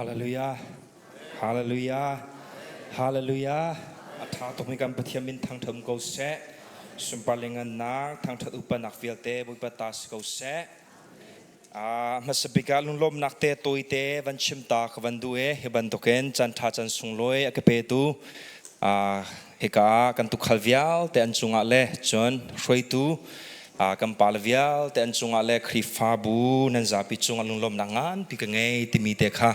Hallelujah. Hallelujah. Hallelujah. A ṭha tukmi kan Pathian min thangṭhat ko seh. Sunpar le ngannak thangṭhat upanak vialte Bawipa ta si ko seh. Hmasa bik ah lunglawmnak te tawite van chim ta ka van duh i hi bantukin caan ṭha caan sunglawi a ka petu hika ah kan tukhal vialte an cungah le cun hruaitu kan pale vialte an cungah le Khrihfabu nan zapi cungah lunglawmnak nganpi ka ngei timi te kha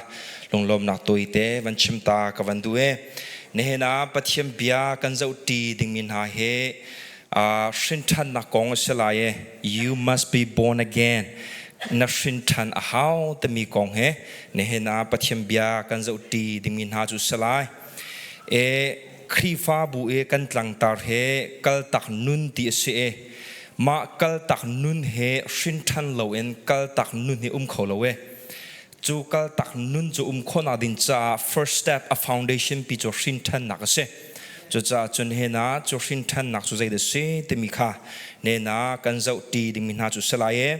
lunglawmnak tawite van chim ta ka van duh i nihin ah Pathian bia kan zohṭi dingmi hna hi hrinṭhannak kong a si lai i you must be born again na hrinṭhan a hau timi kong he nihin ah Pathian bia kan zohṭi dingmi hna cu si lai. E Khrihfabu i kan tlangtar he kaltak nun ti a si i mah kaltak nun he hrinṭhan loin kaltak nun hi um kho lo e. Cu kaltak nun cu um khawhnak ding caah first step a foundation pi cu hrinṭhannak a si. Cucaah cun hena cu hrinṭhannak cu zeidah a si timi kha nena kan zohṭi dingmi hna cu si lai i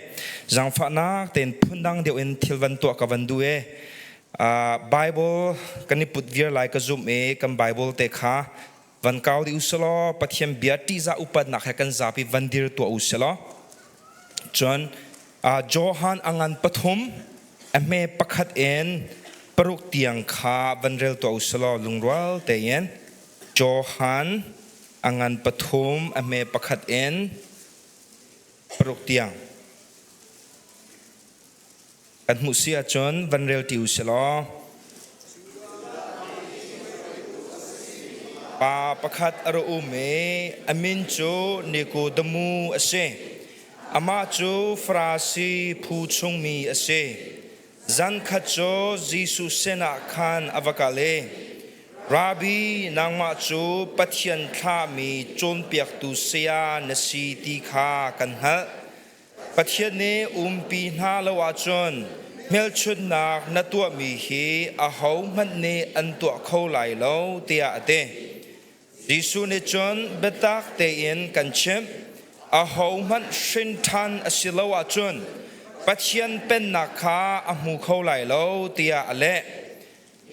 zaangfahnak tein phundang deuh in thil van tuah ka van duh i Bible kan i put viar lai ka zumh i kan Bible te kha van kau dih u selaw Pathian bia ṭihzah upatnak he kan zapi van dir tuah u selaw cun Johan a ngan pathum a hme pakhat in paruk tiang kha van rel tuah u selaw lungrual tein Johan a ngan pathum a hme pakhat in paruk tiang kan hmuh si ahcun van rel ti u selaw pa pakhat a ra um i a min cu Nikodemu a si. Amah cu Farasi phu chungmi a si. Zan khat cu Jesuh sinah khan a va kal i, Rabbi, nangmah cu Pathian thlahmi cawnpiaktu saya na si ti kha kan hngalh. Pathian nih umpi hna lo ahcun hmelchunhnak na tuahmi hi ahohmanh nih an tuah kho lai lo tiah a ti. Jesuh nih cun biatak tein kan chimh, ahohmanh hrin ṭhan a si lo ahcun Pathian pennak kha a hmu kho lai lo tiah a leh.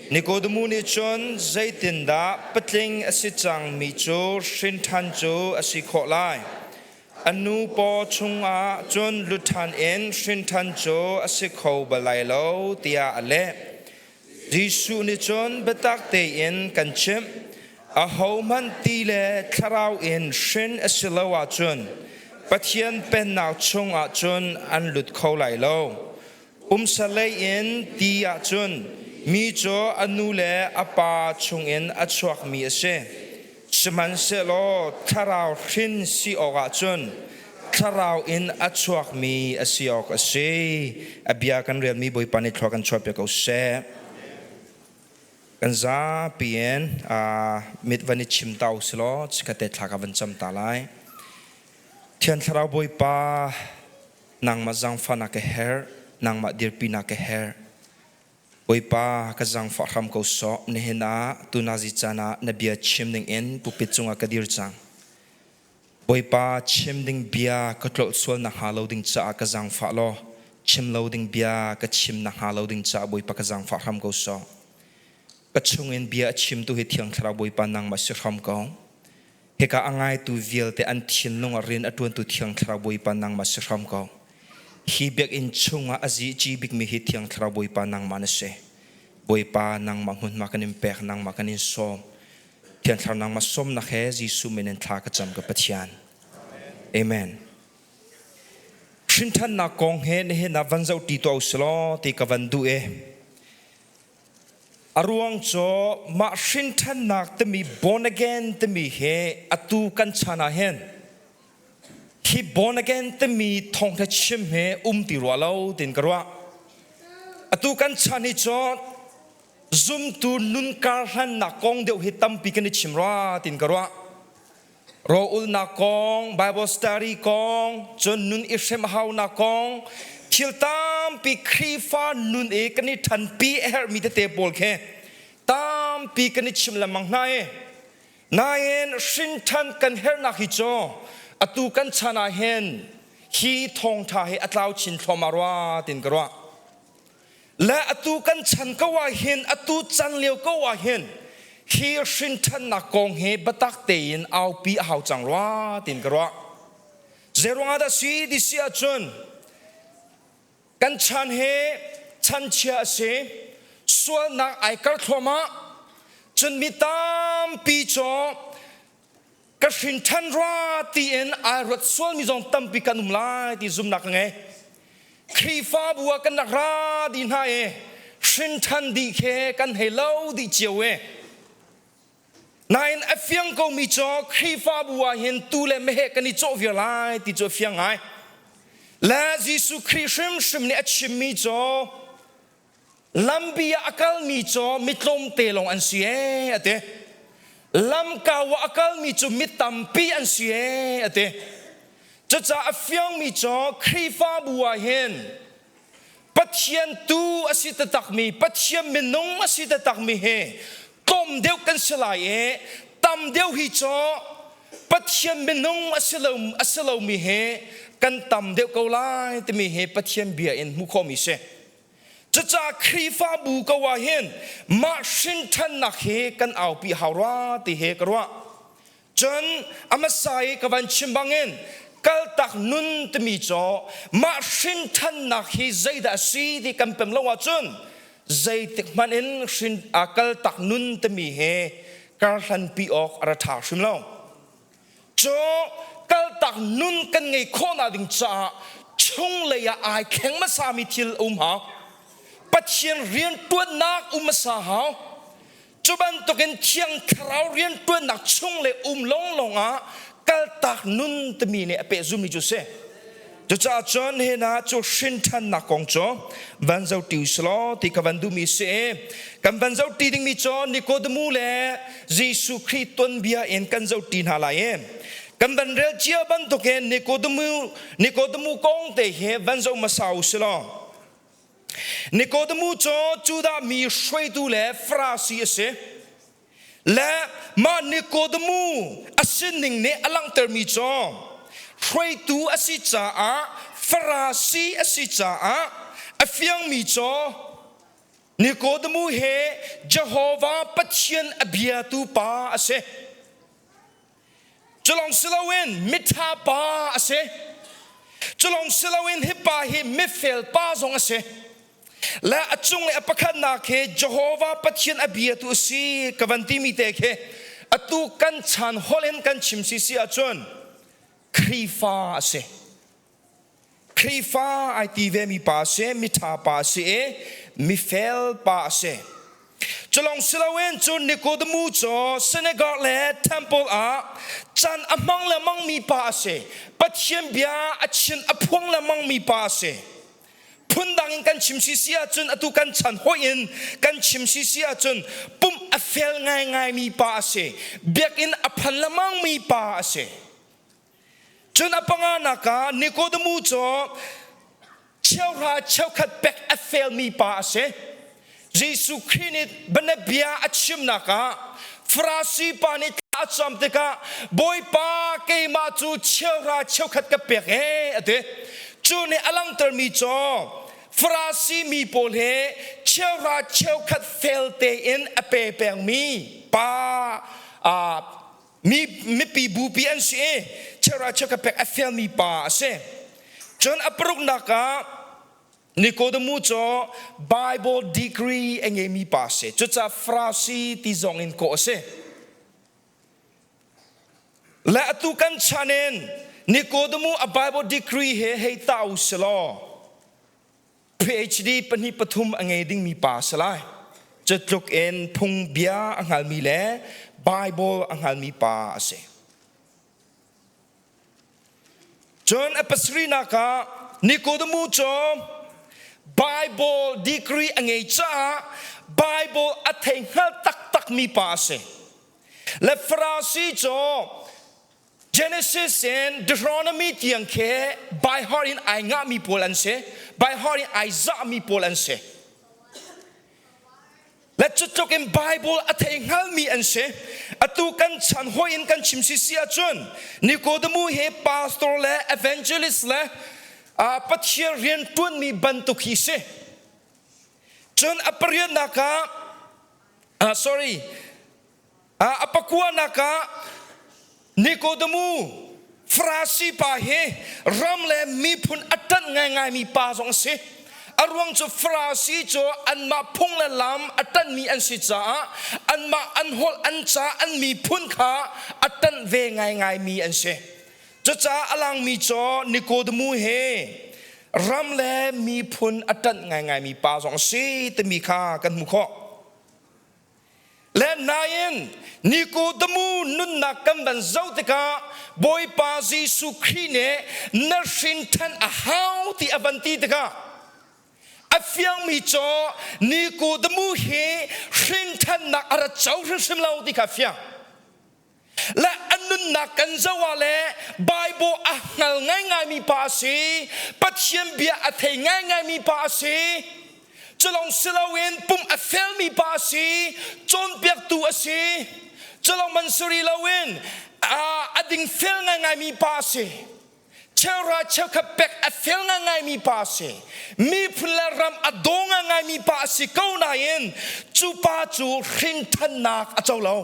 Nikodemu nih cun zeitindah patling a si cangmi cu hrin ṭhan cu a si khawh lai? A nu paw chungah cun lut ṭhan in hrin ṭhan cu a si kho bal lai lo tiah a leh. Jesuh nih cun biatak tein kan chimh, ahohmanh ti le thlarau in hrin a si lo ahcun Pathian Pennak chungah cun an lut kho lai lo. Pumsalei in ti ahcun mi cu a nu le a pa chungin a chuakmi a si. Sihmanhsehlaw thlarau hrin si awkah cun thlarau in a chuakmi a si awk a si. A bia kan relmi Bawipa nih thlua kan chuahpiak ko seh. Kan zapi in mit van i chim ta u silaw chikkhatte thla ka van cam ta lai. Thiang Thlarau Bawipa, nangmah zaangfahnak ka herh, nangmah dirpinak ka herh. Bawipa ka zaangfah hram ko sawh, nihin ah tunazi caan ah na bia chim ding in pulpit cungah ka dir cang. Bawipa chim ding bia ka tlolh sual nakhnga lo ding caah ka zaangfah law, chim lo ding bia ka chim nakhnga lo ding caah Bawipa ka zaangfah hram ko sawh. Ka chungin bia a chimtu hi Thiang Thlarau Bawipa nangmah si hram ko. Hika a ngaitu vialte an thinlung ah rian a ṭuantu Thiang Thlarau Bawipa nangmah si hram ko. Hi biakinn chungah a zici bikmi hi Thiang Thlarau Bawipa nangmah na si. Bawipa nangmah hmunhma kan in pek, nangmah kan in sawm. Thiang Thlarau nangmah sawmnak he Jesuh min in thla ka cam ka Pathian. Amen. Hrinṭhannak kong he nihin ah van zohṭi tuah u silaw ti ka van duh i A ruang cu mah hrinṭhannak timi born again timi hi atu kan chan ah hin hi born again timi thawngṭha chim hi um ti rua lo tiin ka ruah. Atu kan chan hi cu zumtu nun karhlannak kong deuh hi tampi kan i chim rua tiin ka ruah. Rawlulnak kong, Bible study kong, cun nun i hrem haunak kong, thil tampi Khrihfa nun i kan i ṭhanpi a herhmi tete pawl khi tampi kan i chim lengmang hna i nain hrinṭhan kan herhnak hi cu atu kan chan ah hin hi thawngṭha hi a tlau chin thluahmah rua tiin ka ruah. Le atu kan chan ko ah hin, atu can lio ko ah hin, hi hrinṭhannak kong hi biatak tein aupi a hau cang rua tiin ka ruah. Zeiruangah dah si ti si ahcun kan chan hi chanchia a si, sualnak ai kar thluahmah, cun mi tampi cu ka hrinṭhan rua tiin ai ruat sualmi zong tampi kan um lai ti zumhnak ka ngei. Khrihfabu ah kan rak ra dih hna i hrinṭhan dih khi kan hei lo dih cio e. Nain a fiang komi cu Khrihfabu ah hin tu le meheh kan i cawh viar lai ti cu a fiang ngai. Le Jesuh Khrih hrimhrim nih a chimmi cu Lampi ah a kalmi cu mi tlawmte lawng an si ee a ti. Lamkau ah a kalmi cu mi tampi an si ee a ti. Cucaah a fiangmi cu Khrihfabu ah hin Pathian tu a si taktakmi, Pathian minung a si taktakmi hi tlawm deuh kan si lai i tam deuh hi cu Pathian minung a si lo a si lomi hi kan tam deuh ko lai timi hi Pathian bia in hmuh khawhmi si. Cucaah Khrihfabu ko ah hin mah hrinṭhannak hi kan aupi hau rua ti hi ka ruah. Cun a hmasa i ka van chim bangin kaltak nun timi cu mah hrinṭhannak hi zeidah a si ti kan pem lo ahcun zeitik hmanh in hrin kaltak nun timi hi karhlanpi awk a ra ṭha hrim lo. Cu kaltak nun kan ngei khawhnak ding caah chunglei ah ai thleng hmasami thil a um hau. Pathian rianṭuannak um hmasa hau. Cu bantukin Thiang Thlarau rianṭuannak chunglei um lawnglawng ah kaltak nun timi nih a pehzulmi cu si. Cucaah cun hina cu hrinṭhannak kong cu van zohṭi usulaw ti ka van duhmi si i kan van zohṭi dingmi cu Nikodemu le Jesuh Khrih tuanbia in kan zohṭi hna lai i kan van rel cia bantukin Nikodemu Nikodemu kong te hi van zoh hmasa usilaw Nikodemu cu Judah mi hruaitu le Farasi a si. Le mah Nikodemu a sining nih a langhtermi cu hruaitu a si caah Farasi a si caah a fiangmi cu Nikodemu he Jehovah Pathian a biatu pa a si. Culong si loin miṭha pa a si. Culong si loin hi pa hi mifel pa zong a si. Le a cung i a pakhatnak hi Jehovah Pathian a biatu a si ka van timi te khi atu kan chan holh in kan chim si si ahcun Khrihfa a si. Khrihfa ai ti ve mi pa a si, miṭha pa a si i mifel pa a si. Culong siloin cu Nikodemu cu synagogue le temple ah can a hmang lengmang mi pa a si. Pathian bia a chin a phuang lengmang mi pa a si. Phundang in kan chim si si ahcun atu kan chan hawih in kan chim si si ahcun pumh a fel ngaingai mi pa a si. Biakinn a phan lengmang mi pa a si. Cun a panganak ah Nikodemu cu cheuhra cheukhat pek a felmi pa a si. Jesuh Khrih nih bianabia a chimnak ah Farasi pa nih thla a cam tikah Bawipa keimah cu cheuhra cheukhat ka pek ee a ti. Cu nih a langhtermi cu Farasi mi pawl he cheuhra cheukhat fel tein a pe pengmi pa mi mipi bupi an si i cheuhra cheukhat pek a felmi pa a si. Cun a paruknak ah Nikodemu cu Bible degree a ngeimi pa a si. Cucaah Farasi ti zong in kawh a si. Le atu kan chan in Nikodemu a Bible degree he hei ta u si law PhD pahnih pathum a ngei dingmi pa a si lai. Cu tluk in phungbia a hngalmi le Bible a hngalmi pa a si. Cun a pasarihnak ah Nikodemu cu Bible degree a ngei caah Bible a thei hngal taktakmi pa a si. Le Farasi cu Genesis in Deuteronomy tiang khi by heart in ai ngahmi pawl an si. By heart in ai zahmi pawl an si. Le cutluk in Bible a thei hngalmi an si. Atu kan chan hoi in kan chim si si ahcun Nikodemu he pastor le evangelist le Pathian rian ṭuanmi bantuk hi si. Cun a pariatnak ah sorry a pakuanak ah Nikodemu Farasi pa hi ram le miphun a ṭanh ngaingaimi pa zong a si. A ruang cu Farasi cu anmah phung le lam a ṭanhmi an si caah anmah an holh an ca an miphun kha a ṭanh ve ngaingaimi an si. Cucaah a langmi cu Nikodemu he ram le miphun a ṭanh ngaingaimi pa zong a si timi kha kan hmuh khawh. Le nain Nikodemu nunnak kan van zoh tikah Bawipa Jesuh Khrih nih na hrin ṭhan a hau ti a van ti tikah a fiangmi cu Nikodemu hi hrin ṭhannak a ra co hrimhrim lo ti kha a fiang. Le a nunnak kan zoh ah le Bible a hngal ngaingaimi pa a si, Pathian bia a thei ngaingaimi pa a si, culong si loin pum a felmi pa a si, cawnpiaktu a si, culong man si rih loin a dingfel ngaingaimi pa a si. Cheuhra cheukhat pek a fel ngaingaimi pa a si. Miphun le ram a daw ngaingaimi pa a si ko nain cu pa cu hrinthannak a co lo.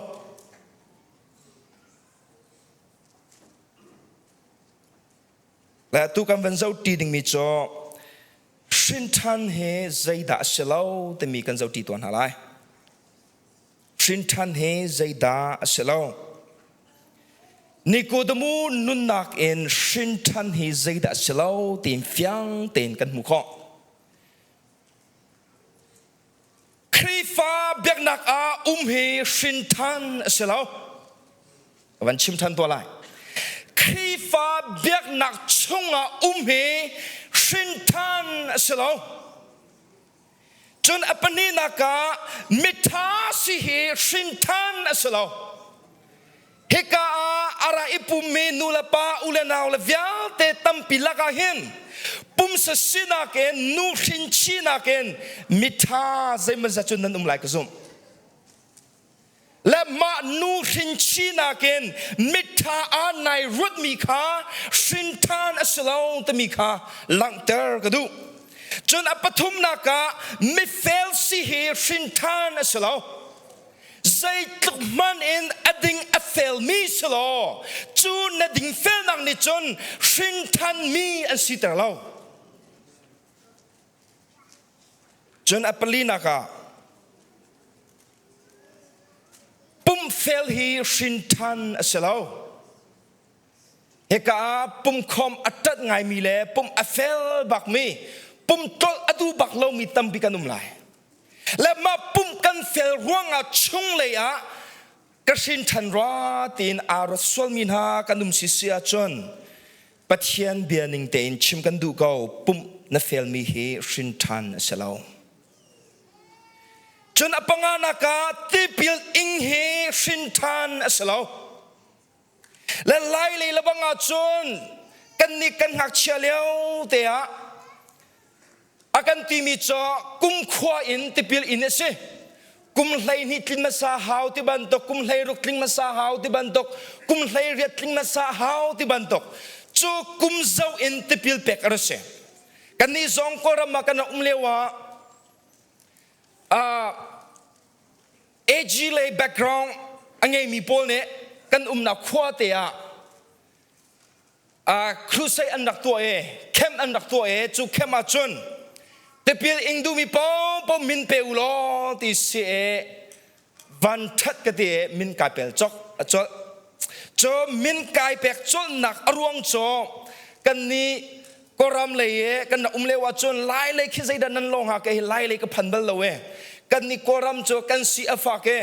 Le tu kan van zoh ṭi dingmi cu hrinṭhan hi zeidah a si lo timi kan zoh ṭi tuah hna lai. Hrinṭhan hi zeidah a si lo? Nikodemu nunnak in hrinṭhan hi zeidah a si lo tiin fiang tein kan hmuh khawh. Khrihfa biaknak ah um hi hrinṭhan a si lo. Ka van chim ṭhan tuah lai. Khrihfa biaknak chungah um hi hrinṭhan a si lo. Cun a pahnihnak ah miṭha si hi hrinṭhan a si lo. Hika ah a ra i pummi nu le pa u le nau le vialte tampi lakah hin pumsa sinak in nu hrinchinak in miṭha zeimawzat cu nan um lai ka zumh. Le mah nu hrinchinak in miṭha aa nai ruatmi kha hrinṭhan a si lo timi kha langhter ka duh. Cun a pathumnak ah mifel si hi hrinṭhan a si lo. Zeitluk hmanh in a ding a felmi si law cu na dingfelnak nih cun hrinṭhanmi an siter lo. Cun a palinak ah pumfel hi hrinṭhan a si lo. Hika ah pumkhawm a ṭat ngaimi le pum a fel bakmi, pum ṭolh a duh bak lomi tampi kan um lai. Le mah pum kan fel ruangah chunglei ah ka hrin ṭhan rua tiin aa ruat sualmi hna kan um si si ahcun Pathian bia ning tein chim kan duh ko pum na felmi hi hrin ṭhan a si lo. Cun a panganak ah tipil ing hi hrin ṭhan a si lo. Le lai lei lebang ah cun kannih kan ngakchia lio te ah a kan timi cu kumkhua in tipil in a si. Kum 12 tling hmasa hau ti bantuk, kum 16 tling hmasa hau ti bantuk, kum 18 tling hmasa hau ti bantuk cu kum zoh in tipil pek a si. Kannih zong Kawlram ah kan um lio ah AG lei background a ngeimi pawl nih kan umnak khua te ah crusade an rak tuah i camp an rak tuah i cu camp ah cun tipil ing duhmi paohpaoh min pe u law ti si i van ṭhat ka ti i min kai pel cok a colh cu min kai pek colhnak a ruang cu kan nih Kawlram lei i kan rak um lio ahcun Lai lei khi zeidah nan lawng hnga kei hi Lai lei ka phan bal lo e kan nih Kawlram cu kan si a fak e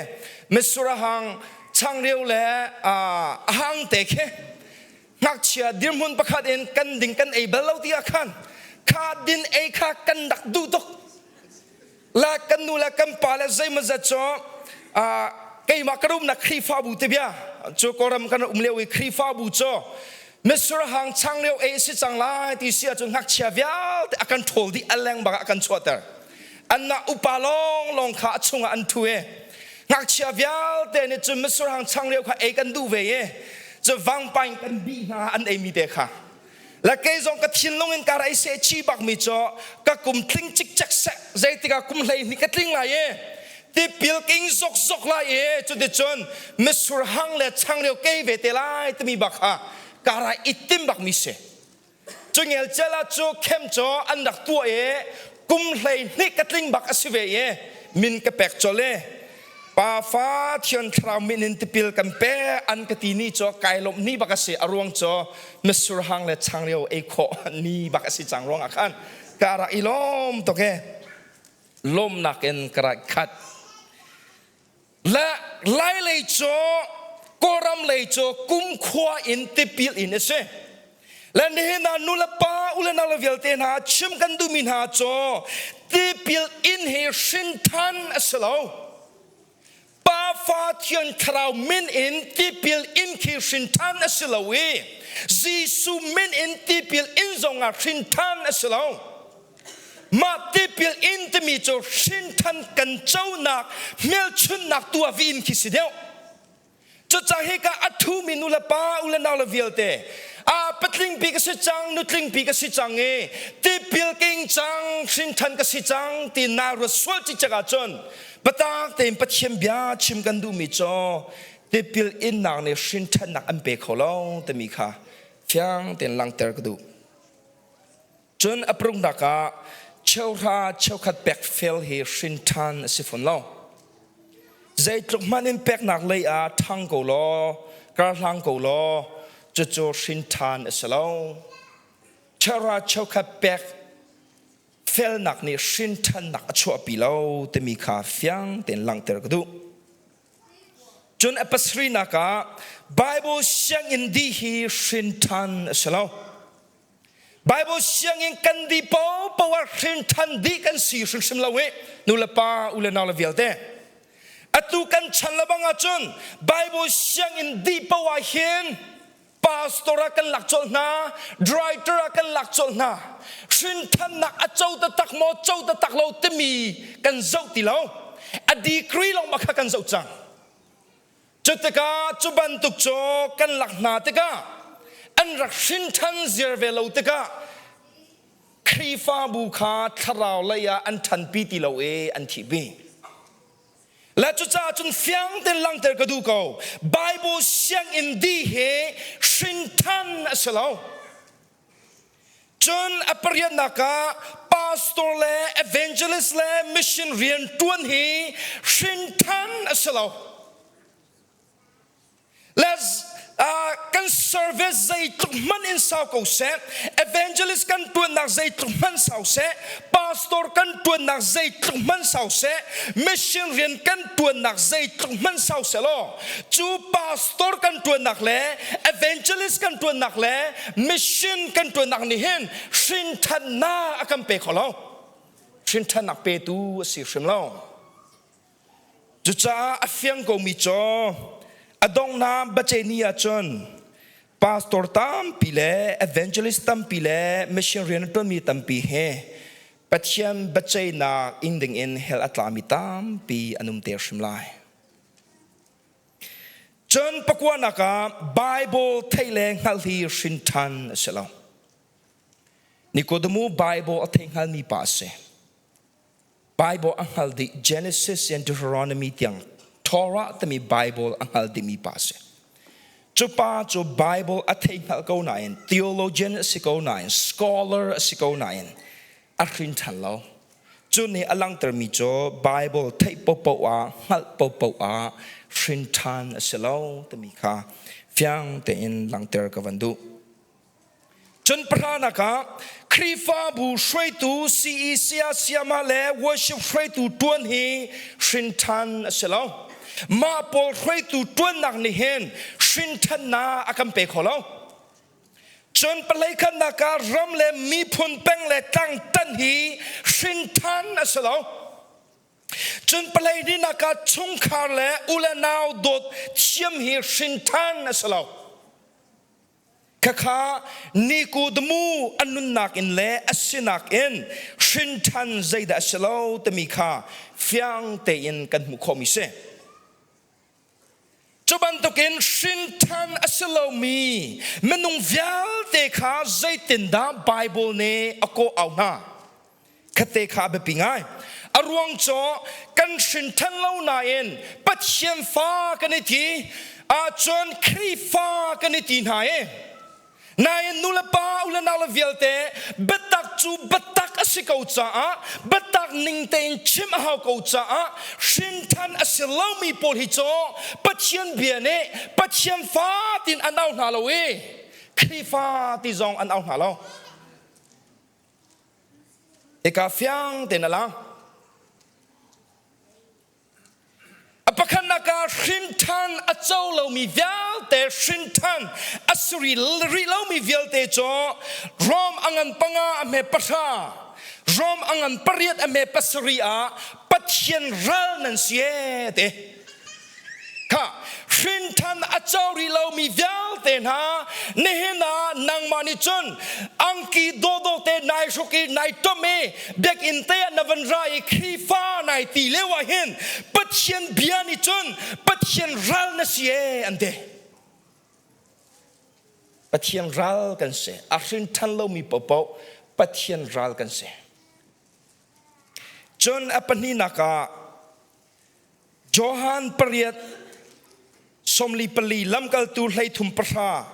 mitsur hang changreu le a hang te khi ngakchia dirhmun pakhat in kan ding kan ei bal lo ti ah khan kha din ei kha kan rak duh tuk la kan nu le kan pa le zeimawzat cu keimah ka rumnak Khrihfabu te bia cu Kawlram kan um lio i Khrihfabu cu mitsur hang changreu ei si cang lai ti si ahcun ngakchia vialte a kan ṭhawl dih a leng bak ah a kan chuahter anmah upa lawnglawng kha a chungah an ṭhu i ngakchia vialte nih cun mitsur hang changreu kha ei kan duh ve i cu vangpaing kan bih hna an eimi te kha. Le kei zong ka thinlung in ka rai se chi bak mi cu ka kum tling cikcek seh, zeitikah kum 12 ka tling lai i tipil king zok zok lai i cuticun mitsur hang le changreu kei ve te lai timi bak kha ka rai i tim bak mi si. Cu ngelcel ah cu khem cu an rak tuah i kum 12 ka tling bak a si ve i min ka pek colh i Pa fa Thiang Thlarau min in tipil kan pe an ka ti ni cu kai lawmh ni bak a si. A ruang cu mitsur hang le changreu ei khawh ni bak a si cang ruangah khan ka rak i lawm tuk i lawmnak in ka rak khat. Le lai lei cu Kawlram lei cu kumkhua in tipil in a si. Le nihin ah nu le pa u le nau le vialte hna chim kan duhmi hna cu tipil in hi hrinthan a si lo. Pa fa Thiang Thlarau min in tipil in khi hrinthan a si lo i Jesuh min in tipil in zongah hrinthan a si lo. Mah tipil in timi cu hrinthan kan conak hmelchunhnak tu ah vi in khi si deuh. Cucaah hika a ṭhumi nu le pa u le nau le vialte a patlingpi ka si cang, nutlingpi ka si cang i tipil king cang, hrinṭhan ka si cang ti naa ruat sual cikcek ahcun biatak tein Pathian bia chim kan duhmi cu tipil innak nih hrinṭhannak an pe kho lo timi kha fiang tein langhter ka duh. Cun a paruknak ah cheuhra cheukhat pek fel hi hrinṭhan a si fawn lo. Zeitluk hmanh in peknak lei ah ṭhang ko law, karhlang ko law, cucu hrinṭhan a si lo. Cheuhra cheukhat pek felnak nih hrinṭhannak a chuahpi lo timi kha fiang tein langhter ka duh. Cun a pasarihnak ah Bible sianginn dih hi hrinṭhan a si lo. Bible sianginn kan di paohpaoh ah hrinṭhan dih kan si hrimhrim lo i nu le pa u le nau le vialte atu kan chan le bang ahcun Bible sianginn dih paoh ah hin pastor ah kan lak colh hna, director ah kan lak colh hna. Hrinthannak a co taktak maw, co taktak lo timi kan zoh ti lo. A degree lawng kha kan zoh cang. Cu tikah cu bantuk cu kan lak hna tikah an rak hrinṭhan ziar ve lo tikah Khrihfabu kha thlarau lei ah an ṭhanpi ti lo i an thihpi. Le cucaah cun fiang tein langhter ka duh ko. Bible sianginn dih hi hrinṭhan a si lo. Cun a pariatnak ah pastor le evangelist le mission rian ṭuan hi hrinṭhan a si lo. Le kan service zeitluk hmanh in sau ko seh, evangelist kan ṭuannak zeitluk hmanh sau seh, pastor kan ṭuannak zeitluk hmanh sau seh, mission rian kan ṭuannak zeitluk hmanh sau seh law, cu pastor kan ṭuannak le evangelist kan ṭuannak le mission kan ṭuannak nih hin hrinthannak a kan pe kho lo. Hrinthannak petu a si hrim lo. Cucaah a fiang komi cu a donghnak baceni ahcun pastor tampi le evangelist tampi le mission rian a ṭuanmi tampi he Pathian biaceihnak ing dingin hell a tlami tampi an um te hrim lai. Cun pakuanak ah Bible theih le hngalh hi hrinṭhan a si lo. Nikodemu Bible a thei hngalmi pa a si. Bible a hngal dih. Genesis and Deuteronomy tiang Torah timi Bible a hngal dihmi pa a si. Cu pa cu Bible a thei hngalh ko nain, theologian a si ko nain, scholar a si ko nain a hrin ṭhan lo. Cu nih a langhtermi cu Bible theih paohpaoh ah, hngalh paohpaoh ah hrin ṭhan a si lo timi kha fiang tein langhter ka van duh. Cun pahranak ah Khrihfabu hruaitu CEC ah sayama le worship hruaitu ṭuan hi hrinṭhan a si lo. Mah pawl hruaitu ṭuannak nih hin hrinṭhannak a kan pe kho lo. Cun palei khatnak ah ram le miphun peng le tlang ṭan hi hrinṭhan a si lo. Cun palei hnihnak ah chungkhar le u le nau dawt thiam hi hrinṭhan a si lo. Khakha Nikodemu a nunnak in le a sinak in hrinṭhan zeidah a si lo timi kha fiang tein kan hmuh khawhmi si. Cu bantukin hrinṭhan a si lomi minung vialte kha zeitindah Baibal nih a kawh au hna? Khatte kha a biapi ngai. A ruang cu kan hrinṭhan lo nain Pathian fa kan i ti ahcun Khrihfa kan i ti hna i Nain nu le pa u le nau le vialte biatak cu biatak a si ko caah biatak ning tein chim a hau ko caah hrinthan a si lomi pawl hi cu Pathian bia nih Pathian fa tin an au hna lo i Khrihfa ti zong an au hna lo. Hika fiang tein a lang. A pakhatnak ah hrinṭhan a co lomi vialte hrinṭhan a si rih lomi vialte cu Rom a ngan panga a hme pahra, Rom a ngan pariat a hme pasarih ah Pathian ral nan si ee ti. Kha hrinṭhan a co rih lomi vialte hna nihin ah nangmah nih cun angki dawhdawh te nai hruk i nai tom i biakinn te ah na van ra i Khrihfa nai ti lio ah hin Pathian bia nih cun Pathian ral na si ee an ti. Pathian ral kan si. A hrinṭhan lomi paohpaoh Pathian ral kan si. Cun a pahnihnak ah Johan pariat 44 lamkaltu 33 pahra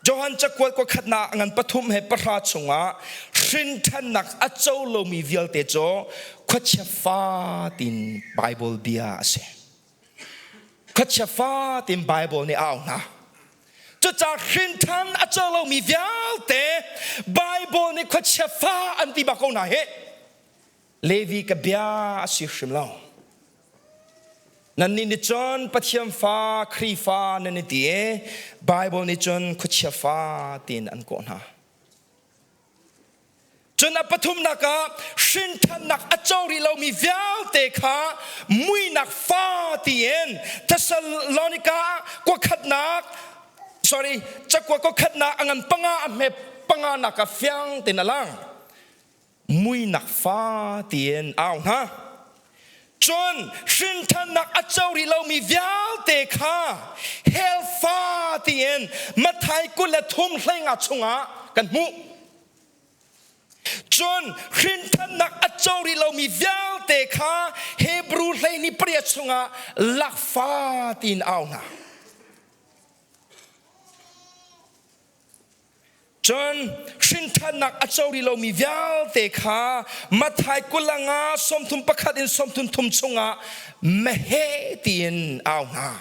Johan cakuat kuakhatnak ngan pathum he pahra chungah hrinṭhannak a co lomi vialte cu khuachia fa tin Bible bia a si. Khuachia fa tin Bible nih a au hna. Cucaah hrinṭhan a co lomi vialte Bible nih khuachia fa an ti bak ko hna hi. Levi ka bia a si hrim lo. Nannih nih cun Pathian fa Khrihfa nan i ti i Bible nih cun khuachia fa tiin an kawh hna. Cun a pathumnak ah hrinthannak a co rih lomi vialte kha muinak fa tiin Thessalonica kuakhatnak sorry cakua kuakhatnak a ngan panga a hme panga nak ah fiang tein a lang. Muinak fa tiin au hna. Cun hrinthannak a co rih lomi vialte kha hell fa tiin Matthai 23 hleinga chungah kan hmuh. Cun hrinthannak a co rih lomi vialte kha Hebrew 12 chungah lakfa tiin au hna. Cun hrinthannak a co rih lomi vialte kha Matthai 25 31 in 33 chungah meheh tiin au hna.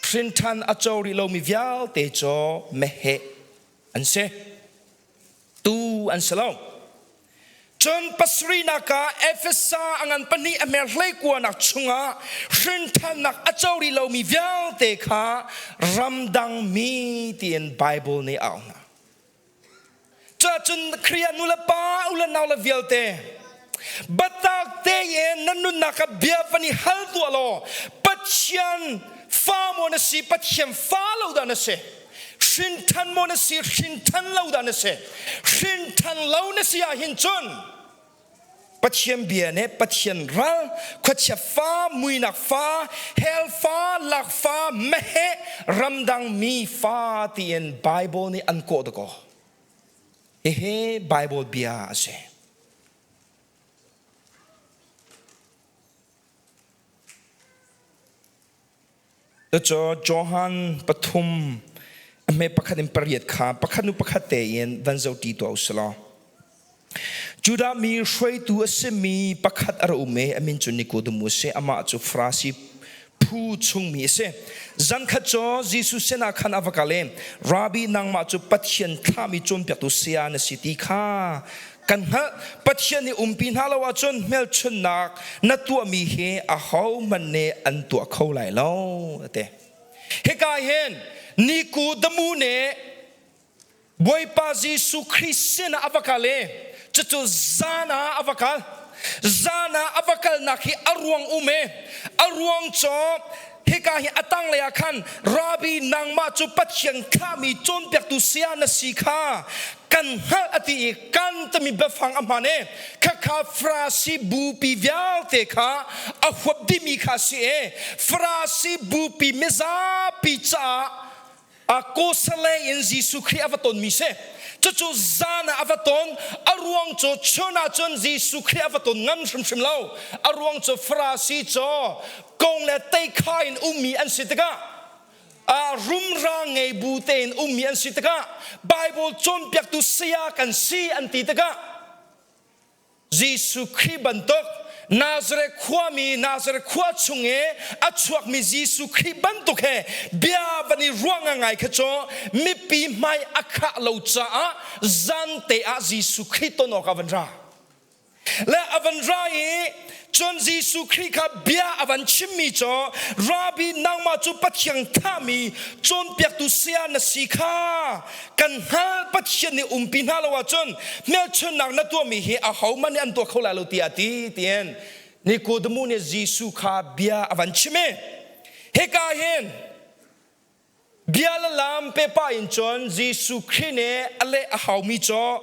Hrinthan a co rih lomi vialte cu meheh an si. Tuu an si lo. Cun pasarihnak ah Efesa a ngan pahnih a mer hleikuanak chungah hrinthannak a co rih lomi vialte kha ramdang mi tiin Bible nih a auh hna. Cuahcun Khrih ah nu le pa u le nau le vialte biatak tein nan nunnak ah bia van i hal tuah law Pathian fa maw na si Pathian fa lo dah na si Hrinṭhan maw na si, hrinṭhan lo dah na si? Hrinṭhan lo na si ahhin cun Pathian bia nih Pathian ral, khuachia fa, muinak fa, hell fa, lak fa, meheh, ramdang mi fa tiin Bible nih an kawh dakaw. Hihi Bible bia a si. Cucu Johan pathum a hme pakhat in pariat kha pakhat hnu pakhat tein van zohṭi tuah u sih law. Judah mi hruaitu a simi pakhat a ra um i a min cu Nikodemu a si. Amah cu Farasi phu chungmi a si. Zankhat cu Jesuh sinah khan a va kal i, Rabbi, nangmah cu Pathian thlahmi cawnpiaktu saya na si ti kha kan hngalh. Pathian nih umpi hna lo ahcun hmelchunhnak na tuahmi hi ahohmanh nih an tuah kho lai lo a ti. Hika hin Nikodemu nih Bawipa Jesuh Khrih sinah a va kal i cucu zan ah a va kal. Zan ah a va kalnak hi a ruang um i a ruang cu hika hi a tanglei ah khan Rabbi nangmah cu Pathian thlahmi cawnpiaktu saya na si kha kan hngalh a ti i kan Zan timi biafang a hman i khakha Farasi bupi vialte kha a huap dihmi kha a si i Farasi bupi mizapi caah a kosale in Jesuh Khrih a va tonmi si. Cucu zan ah a va ton. A ruang cu chun ah cun Jesuh Khrih a va ton ngam hrimhrim lo. A ruang cu Farasi cu kong le teikha in ummi an si tikah rumra ngei bu tein ummi an si tikah Bible cawnpiaktu saya kan si an ti tikah Jesuh Khrih bantuk Nazareth khuami Nazareth khua chung i a chuakmi Jesuh Khrih bantuk he bia van i ruah ngai kha cu mipi hmai a khah lo caah zan te ah Jesuh Khrih ton awk ah van ra. Le a van ra i cun Jesuh Khrih kha bia a van chimmi cu Rabbi nangmah cu Pathian thahmi cawnpiaktu saya na si kha kan hngal. Pathian nih umpi hna lo ahcun hmelchunhnak na tuahmi hi ahohmanh nih an tuah kho lai lo tiah a ti tiin Nikodemu nih Jesuh kha bia a van chim i hika hin bia le lam pepa in cun Jesuh Khrih nih a leh a haumi cu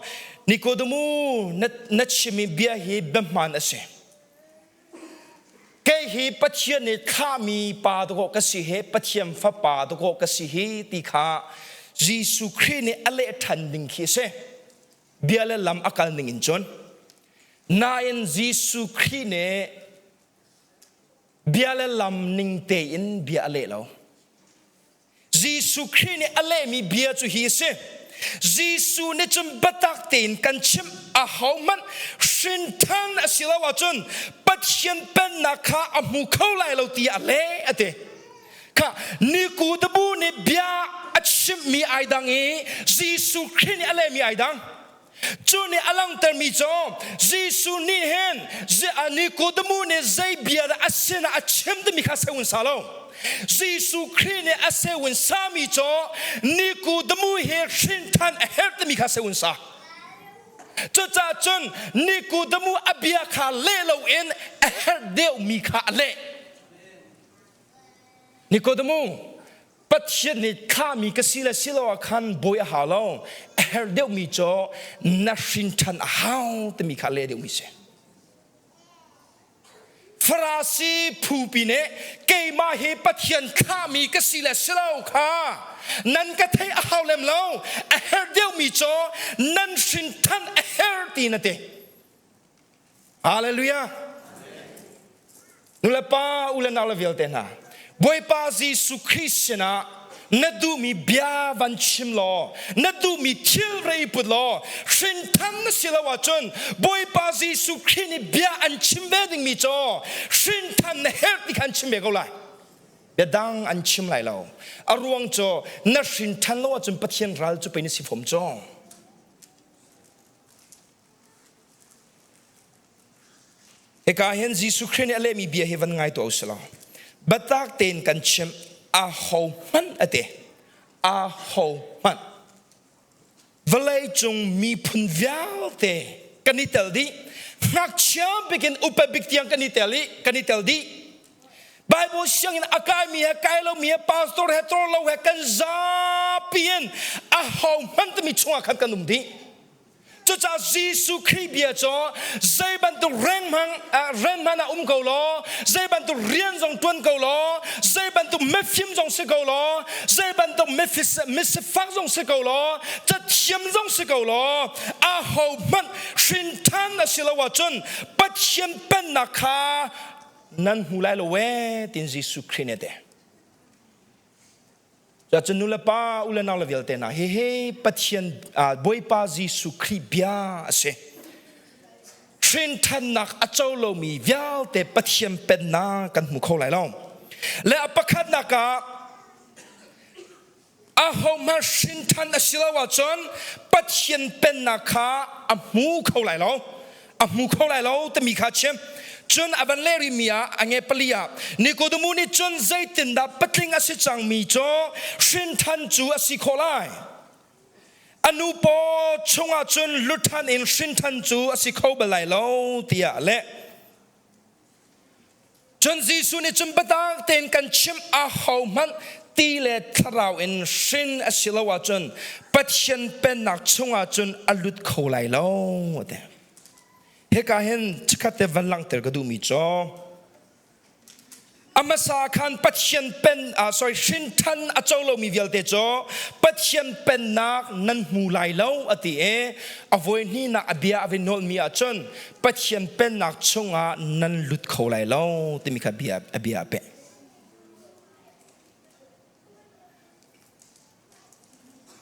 Nikodemu na chimmi bia hi biahmaan a si. Kei hi Pathian nih thlahmi pa dawh ka si hi, Pathian fapa dawh ka si hi ti kha Jesuh Khrih nih a leh ṭhan ding khi a si. Bia le lam a kal ning in cun. Nain Jesuh Khrih nih bia le lam ning tein bia a leh lo. Jesuh Khrih nih a lehmi bia cu hi a si. Jesuh nih cun biatak tein kan chimh ahohmanh hrinṭhan a si lo ahcun Pathian pennak kha a hmu kho lai lo tiah a leh a ti. Kha Nikodemu nih bia a chimhmi ai dang i Jesuh Khrih nih a lehmi ai dang. Cu nih a langhtermi cu Jesuh nih hin Nikodemu nih zei bia dah a sinah a chim timi kha sewin sa lo. Jesuh Khrih nih a sewin sami cu Nikodemu hi hrinṭhan a herh timi kha sewin sa. Cucaah cun Nikodemu a bia kha leh loin a herh deuhmi kha a leh. Nikodemu, Pathian nih thlahmi ka si le si lo ah khan bawi a hau lo. A herh deuhmi cu na hrin ṭhan a hau timi kha leh deuhmi si. Farasi phupi nih keimah hi Pathian thlahmi ka si le si lo kha nan ka theih a hau lem lo. A herh deuhmi cu nan hrin ṭhan a herh ti na ti. Hallelujah. Nulepa u le nau le vialte hna, Bawipa Jesuh Khrih sinah na duhmi bia van chim law, na duhmi thil rei put law, hrinthan na si lo ahcun Bawipa Jesuh Khrih nih bia an chim ve dingmi cu hrinthan na herh ti kha an chim ve ko lai. Bia dang an chim lai lo. A ruang cu na hrinthan lo ahcun Pathian ral cu pei na si fom cu. Hika hin Jesuh Khrih nih a lehmi bia hi van ngai tuah u sih law biatak tein kan chimh a ho hmanh a ti a ho hmanh vawlei cung miphun vialte kan i tel dih ngakchia bikin upa bik tiang kan i tel i kan i tel dih Bible sianginn a kaimi he kai lomi he pastor he tor lo he kan zapi in a ho hmanh timi chungah khan kan um dih. Cucaah Jesuh Khrih bia cu zei bantuk reng hmang ren hmanh ah um ko law, zei bantuk rian zong ṭuan ko law, zei bantuk mifim zong si ko law, zei bantuk misifak zong si ko law, cathiam zong si ko law, aho hmanh hrinṭhan a si lo ahcun Pathian pennak kha nan hmu lai lo ee tiin Jesuh Khrih nih a ti. Cun nu le pa u le nau le vialte hna hihi Pathian Bawipa Jesuh Khrih bia a si. Hrinthannak a co lomi vialte Pathian pennak kan hmu kho lai lo. Le a pakhatnak ah ahohmanh hrinthan a si lo ahcun Pathian pennak kha a hmu kho lai lo. A hmu kho lai lo timi kha chim. Cun a van leh rihmi ah a nge pali ah Nikodemu nih cun zeitindah patling a si cangmi cu hrinthan cu a si khawh lai? A nu paw chungah cun luthan in hrinthan cu a si kho bal lai lo tiah a leh. Cun Jesuh nih cun biatak tein kan chimh ahohmanh ti le thlarau in hrin a si lo ahcun Pathian pennak chungah cun a lut kho lai lo a ti. Hika hin chikkhat te van langhter ka duhmi cu a hmasa khan Pathian pen sorry hrinṭhan a co lomi vialte cu Pathian pennak nan hmu lai lo a ti i a voi hnihnak a bia a vin nawlmi ahcun Pathian pennak chungah nan lut kho lai lo timi kha bia a bia a peh.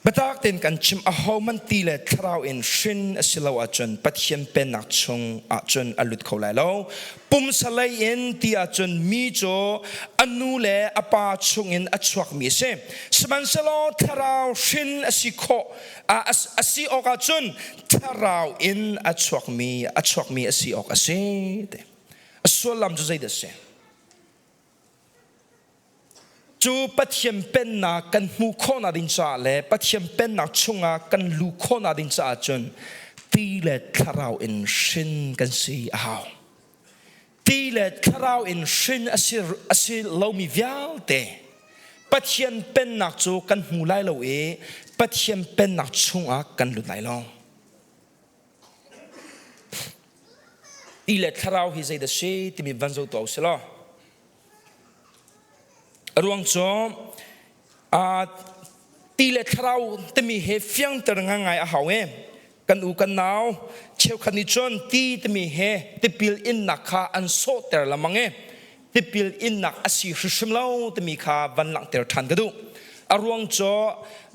Biatak tein kan chim ahohmanh ti le thlarau in hrin a si lo ahcun Pathian pennak chung ahcun a lut kho lai lo. Pumsa lei in ti ahcun mi cu a nu le a pa chungin a chuakmi a si. Sihmanhsehlaw thlarau hrin a si khawh a si awk ahcun thlarau in a chuakmi a chuakmi a si awk a si. A sullam cu zeidah a si? Cu Pathian pennak kan hmuh khawhnak ding caah le Pathian pennak chungah kan luh khawhnak ding caah cun ti le thlarau in hrin kan si a hau. Ti le thlarau in hrin a si, a si lomi vialte Pathian pennak cu kan hmu lai lo i Pathian pennak chungah kan lut lai lo. Ti le thlarau hi zeidah si timi van zoh tuah u sih law. A ruang cu ti le thlarau timi he fiangter ngangai a hau i kan u kan nau cheukhat nih cun ti timi he tipil innak kha an sawhter lengmang i tipil innak a si hrimhrim lo timi kha van langhter ṭhan ka duh. A ruang cu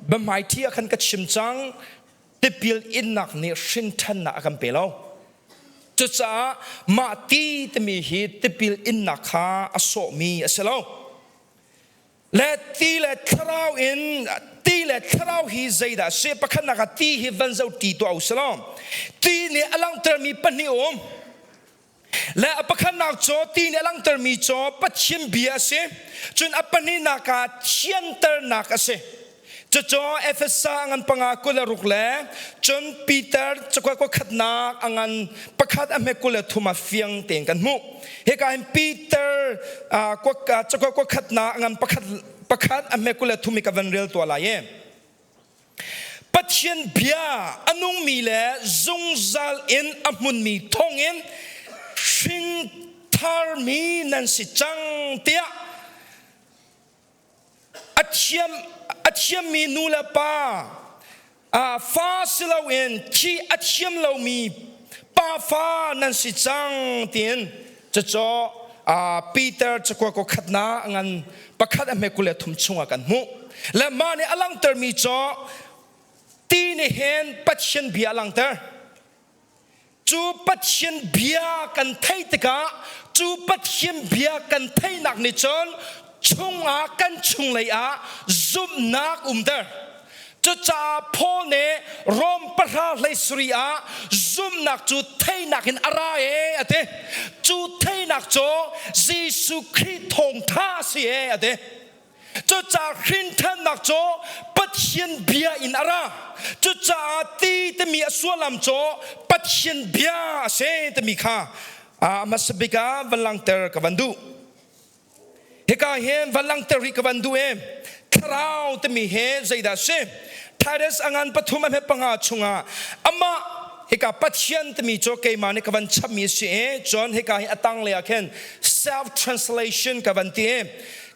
biahmaiṭhi ah khan ka chim cang tipil innak nih hrinṭhannak a kan pe lo. Cucaah mah ti timi hi tipil innak kha a sawhmi a si lo. Le ti le thlarau in ti le thlarau hi zeidah a si? Pakhatnak ah ti hi van zoh ti tuah u si law ti nih a langhtermi pahnih um. Le a pakhatnak cu ti nih a langhtermi cu Pathian bia a si. Cun a pahnihnak ah thianternak a si. Cucu Efesa ngan panga 26 le cun Peter cakuat khatnak a ngan pakhat a hme 23 ah fiang tein kan hmuh. Hika hin Peter cakuat khatnak a ngan pakhat pakhat a hme 23 i ka van rel tuah lai i. Pathian bia a nungmi le zungzal in a hmunmi thawngin hring tharmi nan si cang tiah a thiam a thiammi nu le pa fa si loin thi a thiam lomi pa fa nan si cang tiin cucu Peter cakua ko khatna ngan pakhat a hme 23 chungah kan hmuh le mah nih a langhtermi cu ti nih hin Pathian bia a langhter cu Pathian bia kan theih tikah cu Pathian bia kan theihnak nih cun chungah kan chunglei ah zumhnak umter Cucaah Paul nih Rom 10 17 ah zumhnak cu theihnak in a ra e a ti. Cu theihnak cu Jesuh Khrih thawngtha a si e a ti. Cucaah hrinthannak cu Pathian bia in a ra. Cucaah ti timi a sullam cu Pathian bia a si timi kha a hmasa bik ah van langhter ka van duh. Hika hin van langhter rih ka van duh i thlarau timi hi zeidah a si? Titus a ngan pathum a hme panga chungah amah hika Pathian timi cu keimah nih ka van chapmi a si i cun hika hi a tanglei ah khin self translation ka van ti i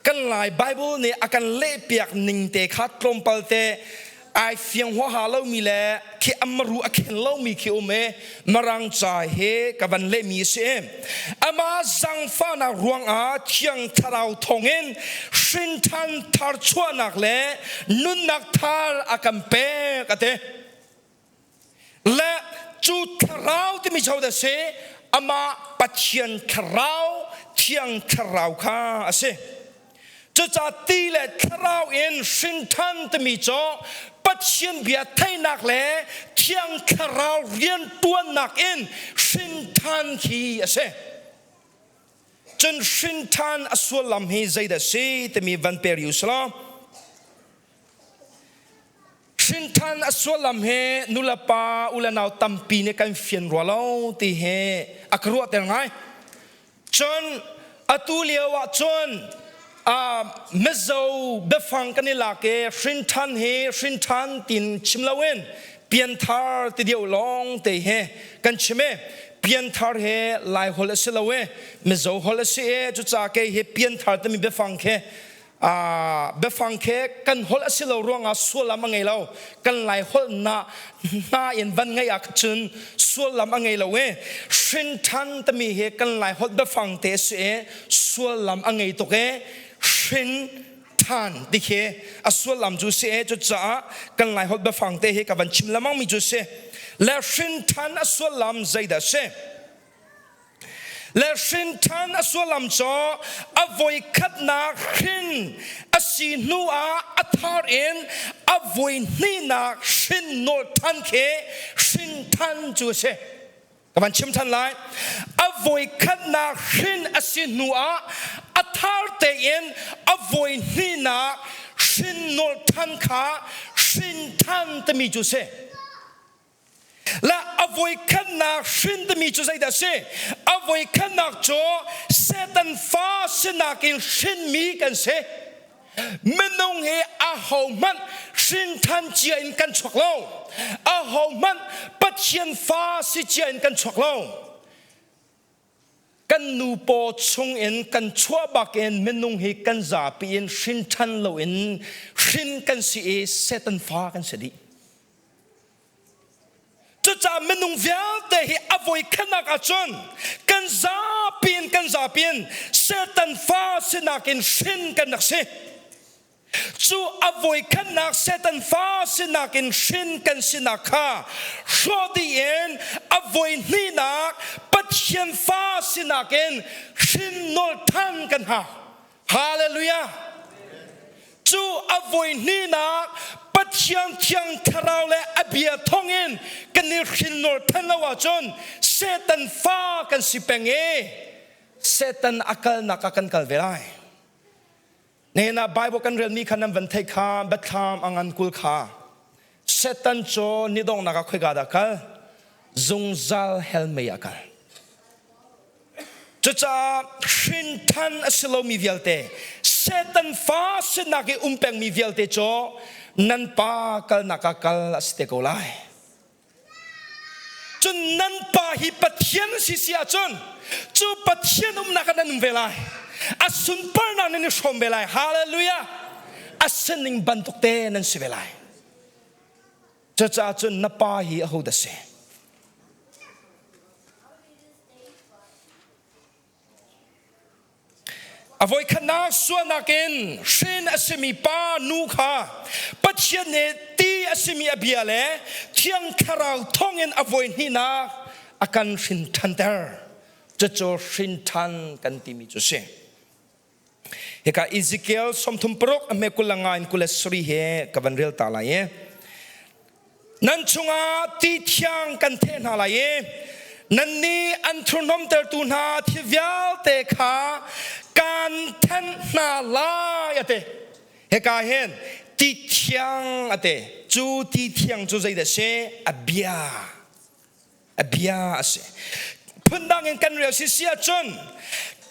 kan Lai Bible nih a kan lehpiak ning te kha tlawmpal te ai fiang huaha lomi le khi amaru a khen lomi khi um i mirang ca he ka van lehmi a si ama zangfahnak ruangah thiang thlarau thawngin hrinthan tharchuahnak le nunnak thar a kan pek a ti le cu thlarau timi cho da si amah Pathian thlarau thiang thlarau kha a si Cucaah ti le thlarau in hrinṭhan timi cu Pathian bia theihnak le Thiang Thlarau rianṭuannak in hrinṭhan khi a si. Cun hrinṭhan a sullam hi zeidah a si timi van pe rih u sih law Hrinṭhan a sullam hi nulepa u le nau tampi nih kan fian rua lo ti hi a ka ruahter ngai. Cun atu lio ah cun Mizo biafang kan i lak i hrinṭhan hi hrinṭhan tin chim loin pianthar ti deuh lawng te hi kan chim i pianthar hi Lai holh a si lo i Mizo holh a si i cucaah kei hi pianthar timi biafang khi biafang khi kan holh a si lo ruangah sullam a ngei lo. Kan Lai holh na hna in van ngeih ah cun sullam a ngei lo i hrinṭhan timi hi kan Lai holh biafang te a si i sullam a ngei tuk i hrin ṭhan ti khi a sullam cu si i cucaah kan Lai holh biafang te hi ka van chim lengmang mi cu si. Le hrin ṭhan a sullam zeidah si? Le hrin ṭhan a sullam cu a voi khatnak hrin a si hnu ah a thar in a voi hnihnak hrin nawl ṭhan khi hrin ṭhan cu a si. Ka van chim ṭhan lai. A voi khatnak hrin a si hnu ah a thar tein a voi hnihnak hrin nawl ṭhan kha hrin ṭhan timi cu si. La a voi khatnak hrin timi cu zeidah a si? A voi khatnak cu Satan fa sinak in hrinmi kan si. Minung hi ahohmanh hrinṭhan cia in kan chuak lo. Ahohmanh Pathian fa si cia in kan chuak lo. Kan nu paw chung in kan chuah bak in minung hi kan zapi in hrinṭhan loin hrin kan si i Satan fa kan si dih. Cucaah minung vialte hi a voi khatnak ahcun kan zapi in kan zapi in Satan fa sinak in hrin kan rak si. Cu a voi khatnak Satan fa sinak in hrin kan sinak kha hrawh dih in a voi hnihnak Pathian fa sinak in hrin nolh than kan hau. Hallelujah! Cu a voi hnihnak Pathian Thiang Thlarau le a bia thawngin kan i hrinnol than lo ahcun Satan fa kan si peng i Satan a kalnak ah kan kal ve lai. Nihin ah Bible kan relmi kha nan van theih kha biathlam a ngan 20 kha Satan cu ni donghnak ah khoika dah kal? Zungzal hell mei ah kal. Cucaah hrinṭhan a si lomi vialte, Satan fa sinak i um pengmi vialte cu nan pa kalnak ah kal a si te ko lai. Cun nan pa hi Pathian si si ahcun cu Pathian umnak ah nan um ve lai. A sunparnak nan i hrawm ve lai. Hallelujah! A sining bantuk te nan si ve lai. Cucaah cun na pa hi ahodah si? A voikhatnak sualnak in hrin a simi pa nu kha Pathian nih ti a simi a bia le Thiang Thlarau thawngin a voi hnihnak a kan hrin ṭhanter. Cucu hrin ṭhan kan timi cu si. Hika Ezekiel 36 a hme 20 le nga in 27 he ka van rel ta lai i nan chungah ti thiang kan theh hna lai i nannih an thurhnawmtertu hna thil vialte kha kan thenh hna lai a ti. Hika hin ti thiang a ti. Cu ti thiang cu zeidah a si? A bia. A bia a si. Phundang in kan rel si si ahcun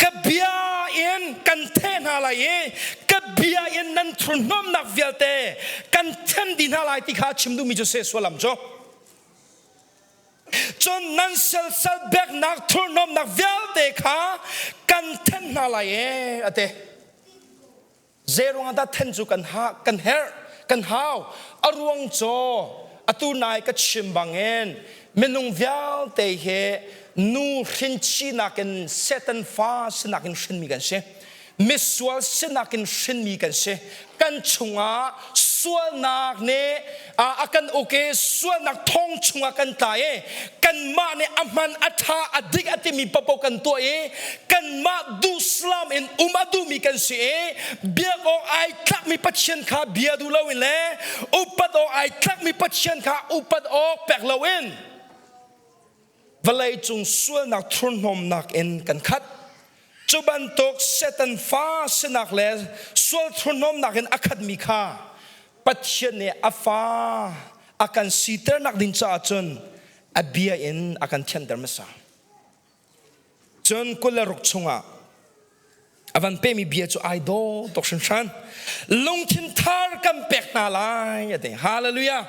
ka bia in kan theh hna lai i ka bia in nan thurhnawmnak vialte kan them dih hna lai ti kha a chim duhmi cu se sualam cu. Cun nan selsal beknak thurhnawmnak vialte kha kan then hna lai e a ti. Zeiruang ah dah then cu kan ha kan herh kan hau a ruang cu atu nai ka chim bangin minung vialte hi nu hrinchinak in Satan fa sinak in hrinmi kan si misual sinak in hrinmi kan si kan chungah sualnak nih a kan uk i sualnak thong chungah kan tla i kanmah nih a hman a ṭha a dik a timi paohpaoh kan tuah i kanmah duhslam in um a duhmi kan si i biak awk ai tlakmi Pathian kha bia duh loin le upat awk ai tlakmi Pathian kha upat awk pek loin vawleicung sualnak thurhnawmnak in kan khat. Cu bantuk Satan fa sinak le sual thurhnawmnak in a khatmi kha Pathian nih a fa a kan siternak ding caah cun a bia in a kan thianter hmasa. Cun 26 chungah. A van pemi bia cu ai daw tuk hringhran. Lungthin thar kan pek hna lai a ti. Hallelujah.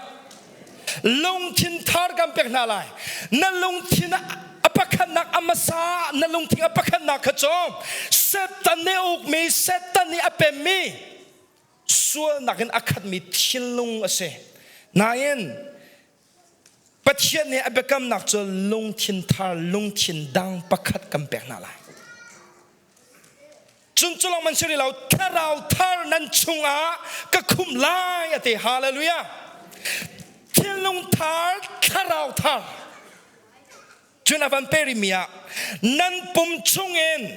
Lungthin thar kan pek hna lai. Na lungthin a pakhatnak a hmasa na lungthin a pakhatnak kha cu Satan nih a ukmi Satan nih a pemmi sualnak in a khatmi thinlung a si. Nain Pathian nih a biakamnak cu lungthin thar lungthin dang pakhat kan pek hna lai. Cun cu lawng man si rih lo thlarau thar nan chungah ka khumh lai a ti. Hallelujah. Thinlung thar thlarau thar. Cun a van pe rihmi ah nan pum chungin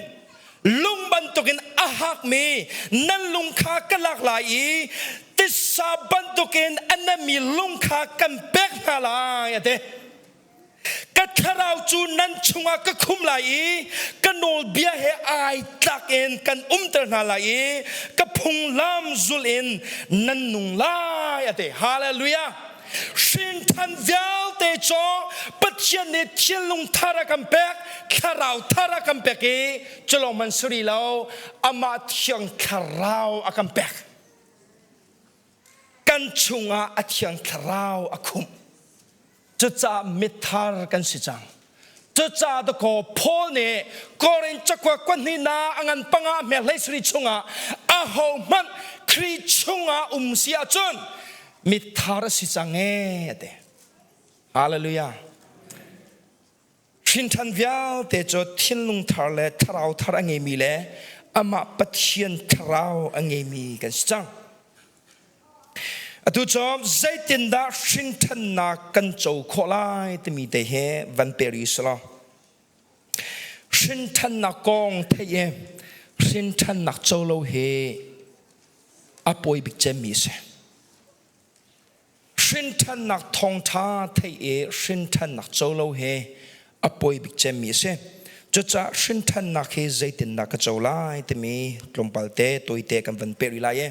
lung bantukin a hakmi nan lung kha ka lak lai i titsa bantukin a nami lung kha kan pek hna lai a ti. Ka thlarau cu nan chungah ka khum lai i ka nawlbia he ai tlak in kan umter hna lai i ka phunglam zulh in nan nung lai a ti. Hallelujah! Hrinṭhan vialte cu Pathian nih thinlung thar a kan pek, thlarau thar a kan pek i culawng man si rih lo, amah thiang thlarau a kan pek. Kan chungah a thiang thlarau a khumh. Cucaah mithar kan si cang. Cucaah dakaw Paul nih Korin cakuat kuahnihnak a ngan panga hme hleisarih chungah ahohmanh Khrih chungah um si ahcun mithar a si cang ee a ti. Hallelujah. Hrinṭhan vialte cu thinlung thar le thlarau thar a ngeimi le amah Pathian thlarau a ngeimi kan si cang. Atu cu zeitindah hrinṭhannak kan co khawh lai timi te hi van pe rih selaw. Hrinṭhannak kong theih i hrinṭhannak co lo hi a pawi bik cemmi a si. Hrinṭhannak thawngṭha theih i hrinṭhannak co lo hi a pawi bik cemmi a si. Cucaah hrinṭhannak hi zeitindah ka co lai timi tlawmpal te tawite kan van peh rih lai i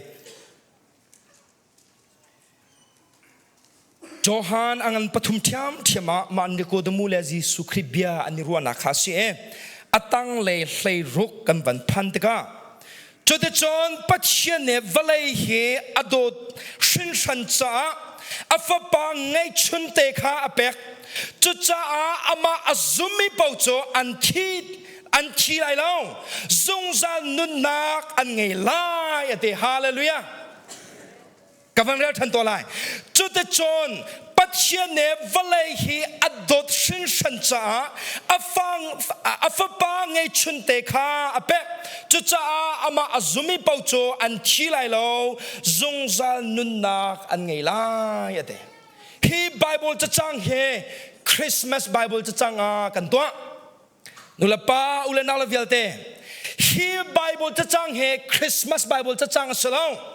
Johan a ngan pathum ṭhiamṭhiam ah mah Nikodemu le Jesuh Khrih bia an i ruahnak kha a si i a tanglei hleiruk kan van phan tikah cuticun Pathian nih vawlei hi a dawt hringhran caah a fapa ngeihchunte kha a pek. Cucaah amah a zummi paoh cu an thi an thi lai lo, zungzal nunnak an ngei lai a ti. Hallelujah. Ka van rel ṭhan tuah lai. Cuticun Pathian nih vawlei hi a dawt hringhran caah a, fang, a fapa ngeihchunte kha a pek. Cucaah amah a zumi paoh cu an thi lai lo, zungzal nunnak an ngei lai a ti. Hi Bible cacang hi Christmas Bible cacang ah kan tuah. Nulepa u le nau le vialte hi Bible cacang hi Christmas Bible cacang a si lo.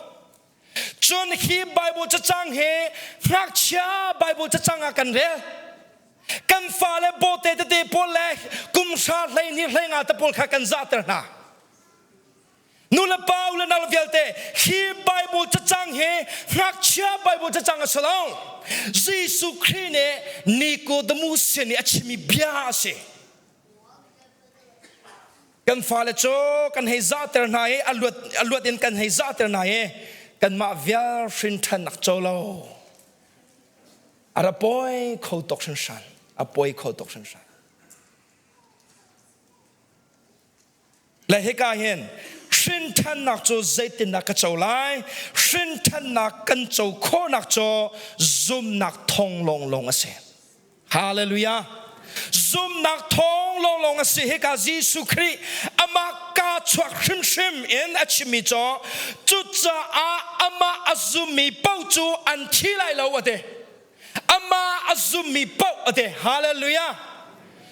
Cun hi Bible cacang hi ngakchia Bible cacang ah kan rel. Kan fale bawte tete pawl le kum hra hlei ni hlei nga te pawl kha kan zahter hna. Nu le pa u le nau vialte hi Bible cacang hi ngakchia Bible cacang a si lo. Jesuh Khrih nih Nicodemus sin i a chimmi bia a si. Kan fale cu kan hei zahter hna i a luat, a luat in kan hei zahter hna i kanmah vial hrinṭhannak co lo. A ra pawi kho tuk hringhran. A pawi kho tuk hringhran. Le hika hin hrinṭhannak cu zeitindah ka co lai? Hrinṭhannak kan co khawhnak cu zumnak thawng lawnglawng a si. Hallelujah. Zumnak thawng lawnglawng a si. Hika Jesuh Khrih amah kaa chuak hrimhrim in a chimmi cu cucaah amah a zummi paoh cu an thi lai lo a ti. Amah a zummi paoh a ti. Hallelujah.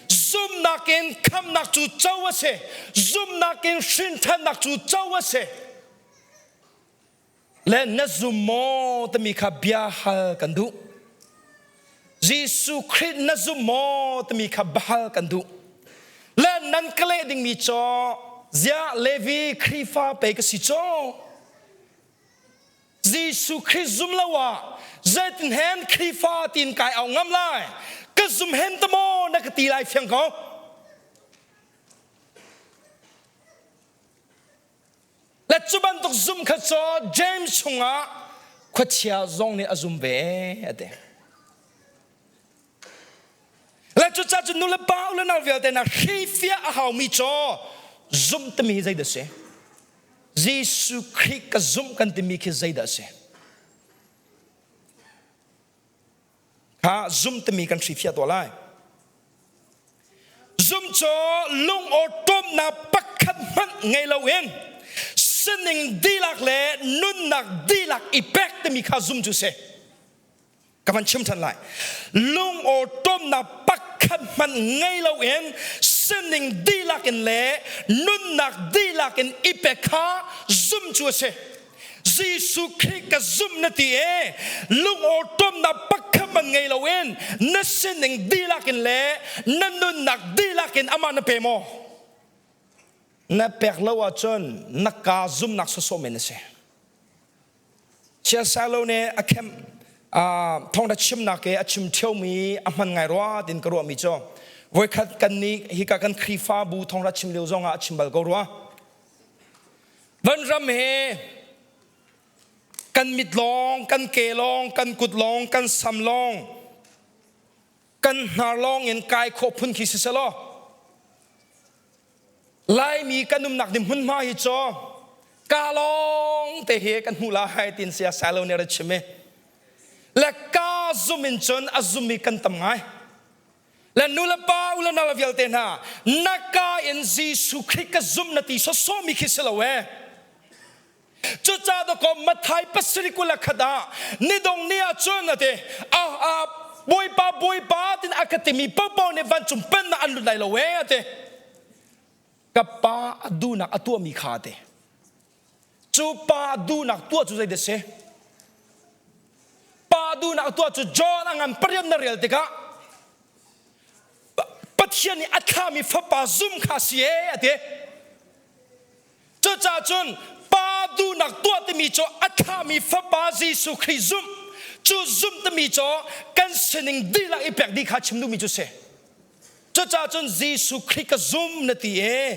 Zumnak in khamnak cu co a si. Zumnak in hrinthannak cu co a si. Le na zum maw timi kha bia hal kan duh. Jesuh Khrih na zum maw timi kha bahal kan duh. Le nan ka leh dingmi cu ziah Levi Khrihfa pei ka si cu. Jesuh Khrih zum lo ah zeitin hen Khrihfa tiin kai au ngam lai. Ka zum hen ta maw na ka ti lai fiang ko. Le cu bantuk zum kha cu James chungah khuachia zong nih a zum ve a ti. Le cucaah cu nu le pa u le nau vialte na hrifiah a haumi cu zumh timi hi zeidah a si? Jesuh Khrih ka zumh kan timi khi zeidah a si? Kha zumh timi kan hrifiah tuah lai. Zum cu lung awṭawmnak pakhat hmanh ngei loin sining dihlak le nunnak dihlak i pek timi kha zum cu si. Ka van chim ṭhan lai. Lung awṭawmnak pakhat hmanh ngei loin sining dihlak in le nunnak dihlak in i pek kha zum cu a si. Jesuh Khrih ka zumh na ti e lungawṭawmnak pakhat man ngei loin na sining dihlak in le na nunnak dihlak in amah na pe maw? Na pek lo ahcun na kaa zumnak sawsawh men a si. Chiasalo nih a khem thawngṭha chimnak i a chim ṭhiomi a hman ngai rua tin ka ruahmi cu voikhat kan nih hika kan Khrihfabu thawngṭha chim lio zongah a chim bal ko rua. Vanram he kan mit lawng, kan ke lawng, kan kut lawng, kan sam lawng, kan hnar lawng in kai khawh phun khi si selaw Laimi kan umnak ding hmunhma hi cu ka lawng te hi kan hmuh lai tin sia silo nih a chim i le ka zum in cun a zummi kan tam ngai. Le nu le pa u le nau vialte hna na ka in Jesuh Khrih ka zum na ti sawsawmi khi si lo e. Cucaah dakaw Matthai pasarih 21 ah nidong ni ah cun a ti a a Bawipa Bawipa tin a ka timi paohpaoh nih vancung pennak an lut lai lo e a ti. Ka pa a duhnak a tuahmi kha a ti. Cu pa duhnak tuah cu zeidah si? Pa duhnak tuah cu John a ngan pariat na rel tikah Pathian nih a thlami fapa zum kha si e a ti. Cucaah cun pa duhnak tuah timi cu a thlami fapa Jesuh Khrih zumh cu zumh timi cu kan sining dihlak i pek dih kha chim duhmi cu si. Cucaah cun Jesuh Khrih ka zum na ti e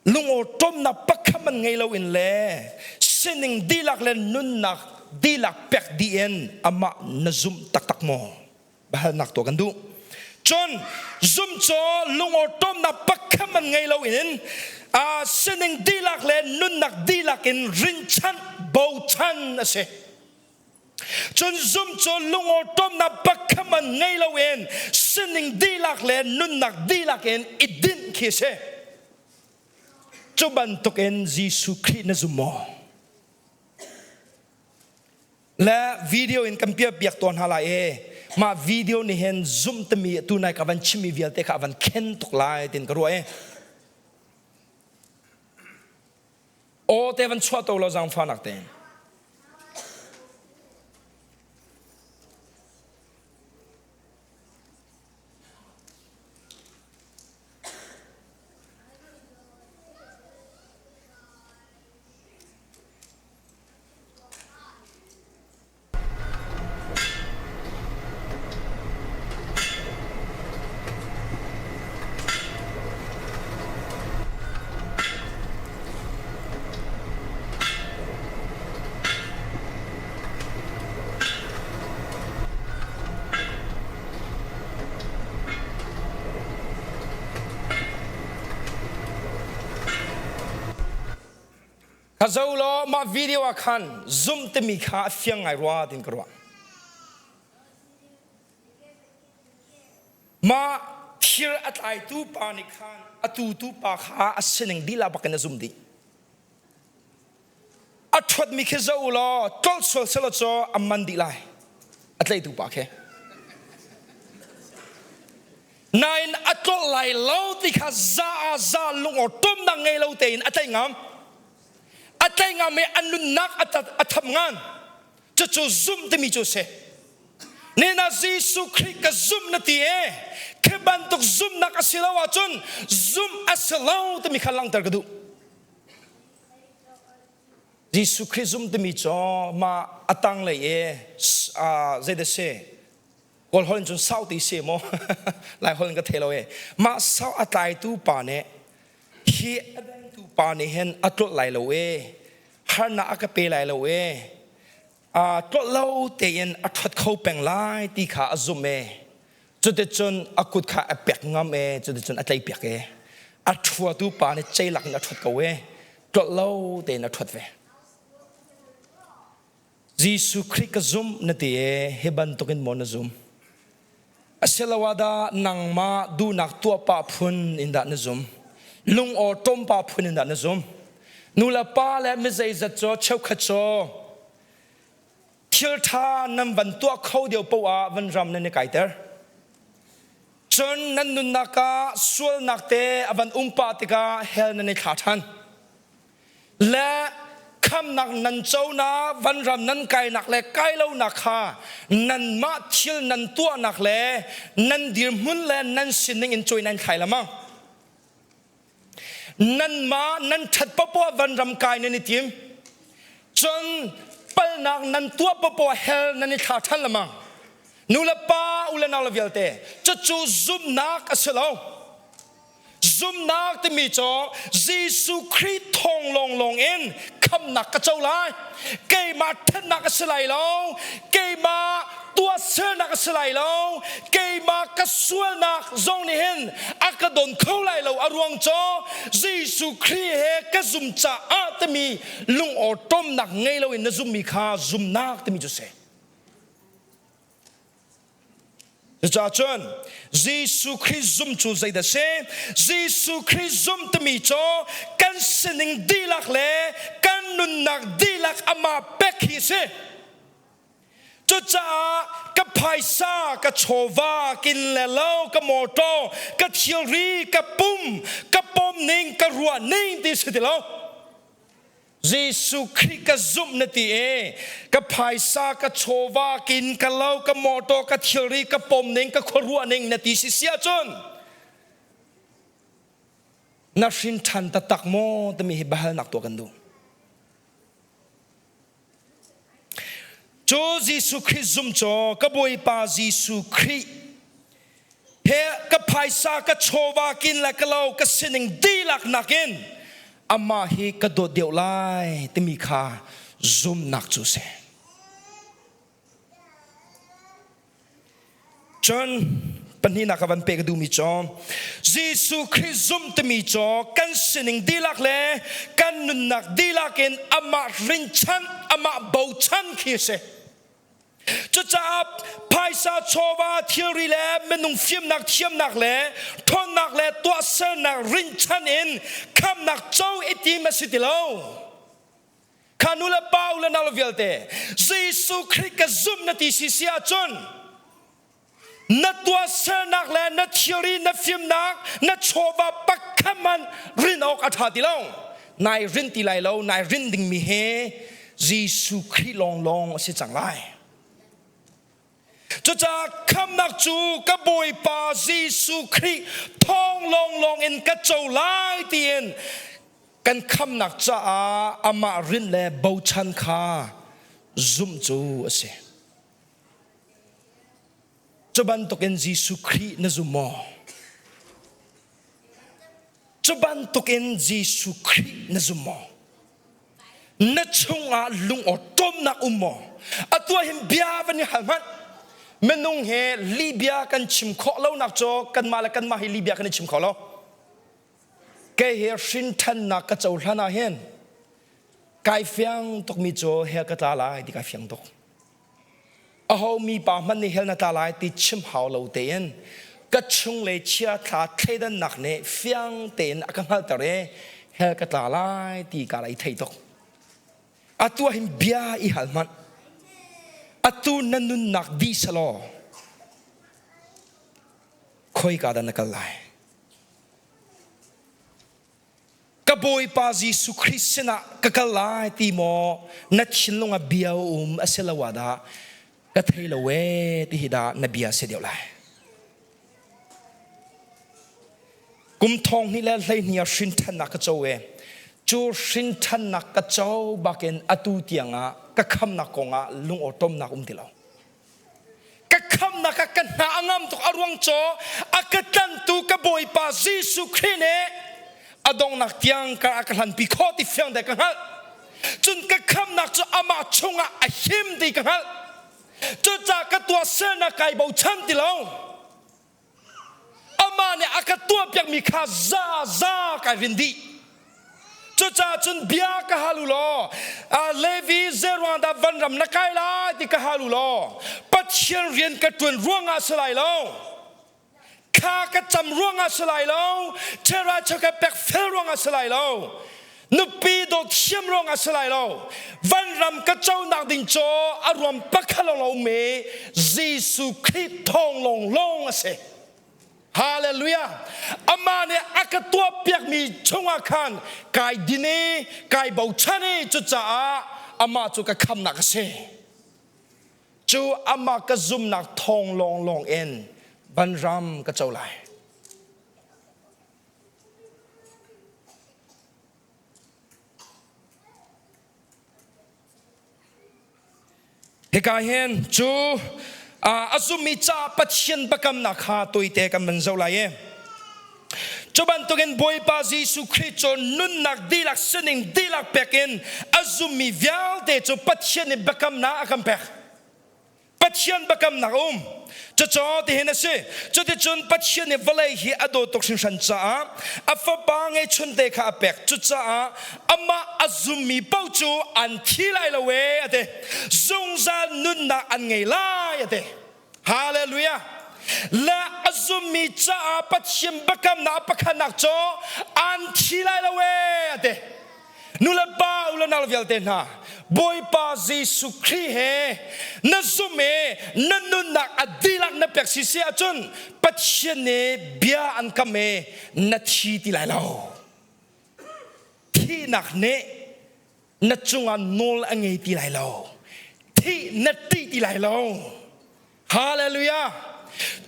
lungawṭawmnak pakhat man ngei loin le sining dihlak le nunnak dihlak pek dih in amah na zumh taktak maw? Biahalnak tuah kan duh. Cun zum cu lungawṭawmnak pakhat man ngei loin sining dihlak le nunnak dihlak in rinchanh bochan a si. Cun zum cu lungawṭawmnak pakhat man ngei loin sining dihlak le nunnak dihlak in i dinh khi a si. Cu bantukin Jesuh Khrih na zum maw? Le video in kan piah piak tawn hna lai e. Mah video nih hin zumh timi atu nai ka van chimmi vialte kha a van khen tuk lai tin ka ruah e. Aw te van chuah to lo zaangfahnak tein. Ka zo law mah video ah khan zumh timi kha a fiang ngai rua tin ka ruah. Mah thir a tlaitu pa nih khan a tutu pa kha a sining dila bakin a zum dih. A ṭhuatmi khi zo u law tlolh sual selaw caw a man dih lai. A tlaitu pa khi. Nain a tlolh lai lo ti kha za a za lungaw ṭumnak ngei lo tein a tlaih ngam. A tlaih ngam i a nunnak a tham ngan. Cucu zumh timi cu a si. Nina Jesuh Khrih ka zumh na ti e. Khi bantuk zumhnak a si lo ahcun zumh a si lo timi kha langhter ka duh. Jesuh Khrih zumh timi cu mah a tanglei i zeidah si Kawl holh in cun sau ti si maw Lai holh in ka thei lo e mah sau a tlaitu pa nih hi a dengtu pa nih hin a tlolh lai lo e. Harnak a ka pe lai lo e. Tlolh lo tein a ṭhuat kho peng lai ti kha a zumh e. Cuticun a kut kha a pek ngam e, cuticun a tleipiak e. A ṭhuatu pa nih ceilak in a ṭhuat ko e. Tlolh lo tein a ṭhuat ve. Jesuh Khrih ka zumh na ti e, hi bantukin maw na zum? Asiloah dah nangmah duhnak tuah pah phun in dah na zum? Lung aw ṭom pah phun in dah na zum? Nu le pa le mi zeizat cu cheukhat cu thil ṭha nan van tuah kho deuh paoh ah van ram nan i kaiter. Cun nan nunnak ah sualnak te a van um pah tikah hell nan i thla ṭhan. Le khamnak nan conak vanram nan kainak le kai lonak kha nanmah thil nan tuahnak le nan dirhmun le nan sining in cuai nan thlai lamang. Nanmah nan ṭhat paohpaoh vanram kai nan i tim. Cun palnak nan tuah paohpaoh hell nan i thla ṭhan lamang. Nu le pa u le nau le vialte cucu zumhnak a si lo. Zumhnak timi cu Jesuh Khrih thawng lawnglawng in khamnak ka co lai. Keimah ṭhatnak a si lai lo. Keimah tuahsernak a si lai lo. Keimah ka sualnak zong nih hin a ka don kho lai lo. A ruang cu Jesuh Khrih he ka zum caah timi lungawṭawmnak ngei loin na zummi kha zumnak timi cu si. Cucaah cun Jesuh Khrih zum cu zeidah si? Jesuh Khrih zum timi cu kan sining dihlak le kan nunnak dihlak amah pek hi si. Cucaah ka phaisa, ka chawva, kin le lo, ka mawṭaw, ka thilri, ka pum, ka pom ning, ka ruah ning ti si ti lo. Jesuh Khrih ka zumh na ti e ka phaisa ka chawva kin ka lo ka mawtaw ka thilri ka pom ning ka khuaruah ning na ti si si ahcun na hrin ṭhan taktak maw timi hi biahalnak tuah kan duh. Cu Jesuh Khrih zum cu ka Bawipa Jesuh Khrih he ka phaisa ka chawva kin le ka lo ka sining dihlak nakin amah hi ka dawt deuh lai timi kha zumnak cu si. Cun pahnihnak ka van pek duhmi cu Jesuh Khrih zumh timi cu kan sining dihlak le kan nunnak dihlak in amah rinchan amah bochan khi a si. Cucaah phaisa chawva thilri le minung fimnak thiamnak le ṭhawnnak le tuahsernak rinchan in khamnak co i tim a si ti lo. Kha nu le pa u le nau vialte Jesuh Khrih ka zumh na ti si si ahcun na tuahsernak le na thilri na fimnak na chawva pakhat man rin awk a ṭha ti lo. Nai rin ti lai lo, nai rin dingmi he Jesuh Khrih lawnglawng a si cang lai. Cucaah khamnak cu ka Bawipa Jesuh Khrih thawng lawnglawng in ka co lai tiin kan khamnak caah amah rinh le bochan kha zumh cu a si. Cu bantukin Jesuh Khrih na zum maw? Cu bantukin Jesuh Khrih na zum maw? Na chungah lungawṭawmnak um maw? Atu ah hin bia van i hal hmanh. Minung he lihbia kan chim khawh lonak cu kanmah le kanmah hi lihbia kan i chim kho lo. Kei he hrinṭhannak ka cohlan ah hin kai fiang tukmi cu hell ka tla lai ti kai fiang tuk. Aho mi pa hmanh nih hell na tla lai ti chim hau lo tein ka chung le chia thla thleidannak nih fiang tein a ka hngalhter i hell ka tla lai ti ka lai thei tuk. Atu ah hin bia i hal hmanh. Atu na nunnak dih selaw khoika dah na kal lai? Ka Bawipa Jesuh Khrih sinah ka kal lai ti maw na thinlung ah bia um a si lo ah dah ka thei lo ee ti hi dah na bia si deuh lai. Kum thong hnih le 12 ah hrinṭhannak ka co e. Cu hrinṭhannak ka co bakin atu tiangah ka khamnak kongah lungawṭawmnak um ti lo. Ka khamnak ah ka hna a ngam tuk a ruang caw a ka tlantu ka Bawipa Jesuh Khrih nih a donghnak tiang ka a ka hlanpi khawh ti fiang dek ka hngalh. Cun ka khamnak cu amah chungah a him ti ka hngalh. Cucaah ka tuahsernak kai bochan ti lo. Amah nih a ka tuahpiakmi kha za za kai rin dih. Cucaah cun bia ka hal u law Levi zeiruang dah van ram na kai lai ti ka hal u law Pathian rian ka ṭuan ruangah si lai lo. Kha ka cam ruangah si lai lo. Chera chaka pek fel ruangah si lai lo. Nupi dawt thiam ruangah si lai lo. Vanram ka conak ding caw a ruam pakhat lawng a um i Jesuh Khrih thawng lawnglawng a si. Hallelujah! Amah nih a ka tuahpiakmi chungah khan kai din i kai bochan i cucaah amah cu ka khamnak a si. Cu amah ka zumnak thawng lawnglawng in vanram ka co lai. Hika hin cu a zummi ca Pathian biakamnak kha tawite kan van zoh lai i cu bantukin Bawipa Jesuh Khrih cu nunnak dihlak sining dihlak pek in a zummi vialte cu Pathian nih biakamnak a kan pek. Pathian biakamnak a um. Cucaah tihin a si. Cuticun Pathian nih vawlei hi a dawt tuk hringhran caah a fapa ngeihchunte kha a pek. Cucaah amah a zummi paoh cu an thi lai lo ee a ti. Zungzal nunnak an ngei lai a ti. Hallelujah. Le a zummi caah Pathian biakamnak pakhatnak cu an thi lai lo ee a ti. Nu le pa u le nau vialte hna Bawipa Jesuh Khrih he na zum i na nunnak a dihlak na pek si si ahcun Pathian nih bia an kam i na thi ti lai lo. Thihnak nih na cungah nawl a ngei ti lai lo. Thih na ṭih ti lai lo. Hallelujah!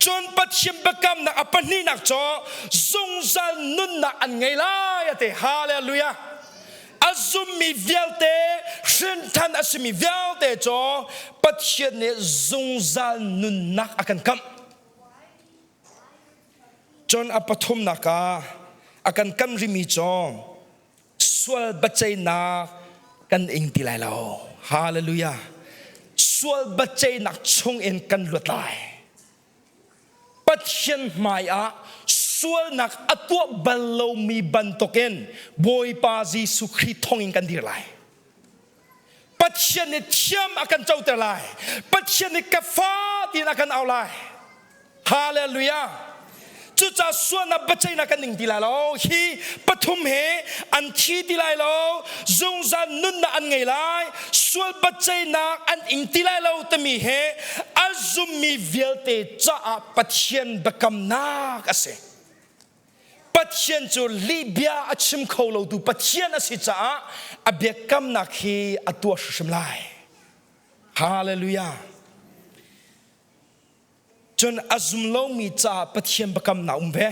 Cun Pathian biakamnak a pahnihnak cu zungzal nunnak an ngei lai a ti. Hallelujah! A zummi vialte, hrinthan a simi vialte cu Pathian nih zungzal nunnak a kan kamh. Cun a pathumnak ah a kan kamh rihmi cu sual biaceihnak kan ing ti lai lo. Hallelujah. Sual biaceihnak chung in kan luat lai. Pathian hmai ah sualnak a tuah bal lomi bantukin Bawipa Jesuh Khrih thawng in kan dir lai. Pathian nih thiam a kan coter lai. Pathian nih ka fa tiin a kan au lai. Hallelujah. Cucaah sualnak biaceihnak kan ning ti lai lo. Hi pathum he an thi ti lai lo. Zungzal nunnak an ngei lai. Sual biaceihnak an ing ti lai lo timi he a zummi vialte caah Pathian biakamnak a si. Pathian cu lihbia a chim kho lotu Pathian a si caah a biakamnak hi a tuah hrimhrim lai. Hallelujah. Cun a zum lomi caah Pathian biakamnak um ve.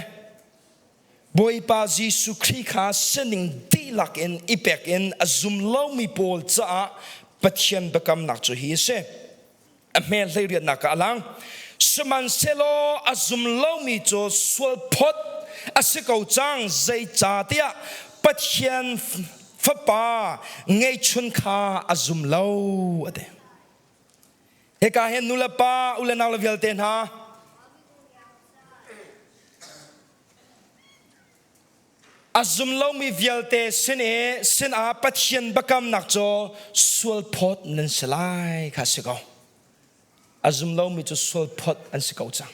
Bawipa Jesuh Khrih kha sining dihlak in i pek in a zum lomi pawl caah Pathian biakamnak cu hi a si. A hmel hleiriatnak ah a lang. Sihmanhsehlaw a zum lomi cu sual phot a si ko cang zeicahtiah Pathian Fapa ngeihchun kha a zum lo a ti. Hika hin nu le pa u le nau le vialte hna a zum lomi vialte sin i sinah Pathian biakamnak cu sualphawt nan si lai kha si ko. A zum lomi cu sualphawt an si ko cang.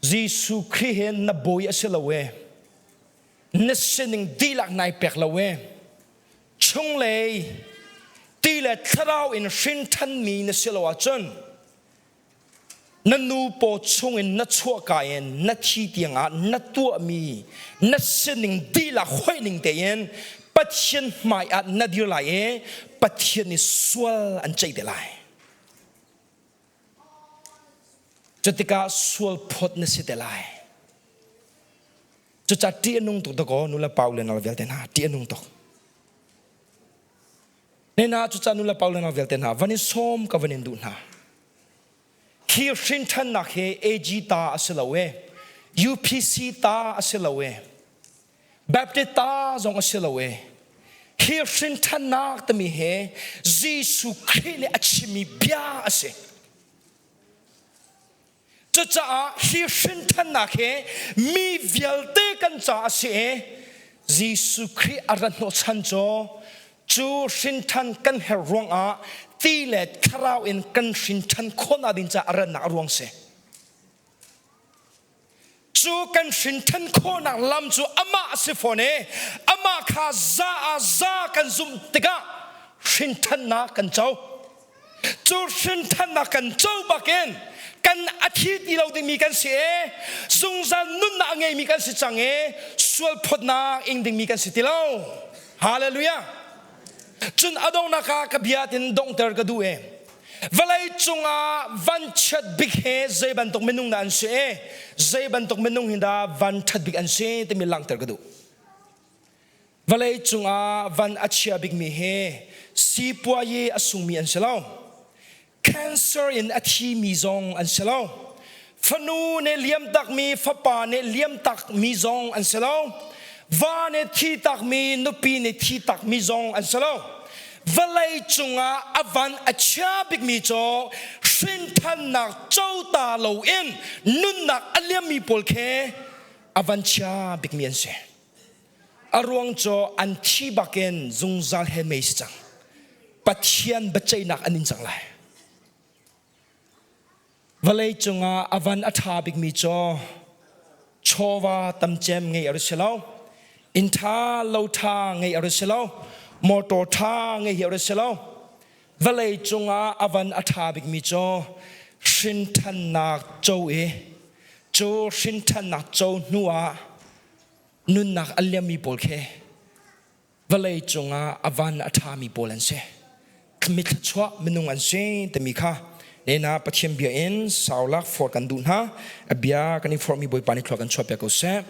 Jesuh Khrih he na bawi a si lo e. Na sining dihlak nai pek lo e. Chunglei ti le thlarau in hrin ṭhanmi na si lo ahcun na nu paw chungin na chuahka in na thi tiangah na tuahmi na sining dihlak hoih ning tein Pathian hmai ah na dir lai i Pathian nih sual an ceih te lai. Cutikah sual phawt na si te lai. Cucaah ṭih a nung tuk dakaw nu le pa u le nau vialte hna ṭih a nung tuk. Ne na cucaah nu le pa u le nau vialte hna van i sawm ka van in duh hna. Hi hrinṭhannak hi AG ta a si lo e, UPC ta a si lo e, Baptist ta zong a si lo e. Hi hrinthannak timi hi Jesuh Khrih nih a chimmi bia a si. Cucaah hi hrinthannak hi mi vialte kan caah a si i Jesuh Khrih a rat hnawhchan cu cu hrinthan kan herh ruangah ti le thlarau in kan hrinthan khawhnak ding caah a ratnak a ruang si. Cu kan hrinthan khawhnak lam cu amah a si fawn i amah kha za ah za kan zumh tikah hrinthannak kan co. Cu hrinthannak kan co bakin kan a thi ti lo dingmi kan si i zungzal nunnak a ngeimi kan si cang i sual phawtnak ing dingmi kan si ti lo. Hallelujah. Cun a donghnak ah ka bia tin donghter ka duh i vawlei cungah vanchiat bik he zei bantuk minung dah an si i zei bantuk minung hi dah vanṭhat bik an si timi langhter ka duh. Vawlei cungah van a chia bikmi hi sipuayi a sungmi an si lo. Cancer in a thimi zong an si lo. Fanu nih liam takmi, fapa nih liam takmi zong an si lo. Va nih thi takmi, nupi nih thi takmi zong an si lo. Vawlei cungah a van a chia bikmi cu hrinthannak cota loin nunnak a liammi pawl khi a van chia bikmi an si. A ruang cu an thi bakin zungzal he mei si cang. Pathian biaceihnak an in cang lai. Vawlei cungah a van a ṭha bikmi cu chawva tamcem ngei a si lo. Inn ṭha lo ṭha ngei a si lo. Motor ṭha ngei hi a si lo. Vawlei cungah a van a ṭha bikmi cu hrinṭhannak co i cu hrinṭhannak co hnu ah nunnak a liammi pawl khi vawlei cungah a van a ṭhami pawl an si. Mithluachuah minung an si timi kha nena Pathian bia in saulak for kan duh hna. A bia kan i forhmi Bawipa nih thlua kan chuah piak ko seh.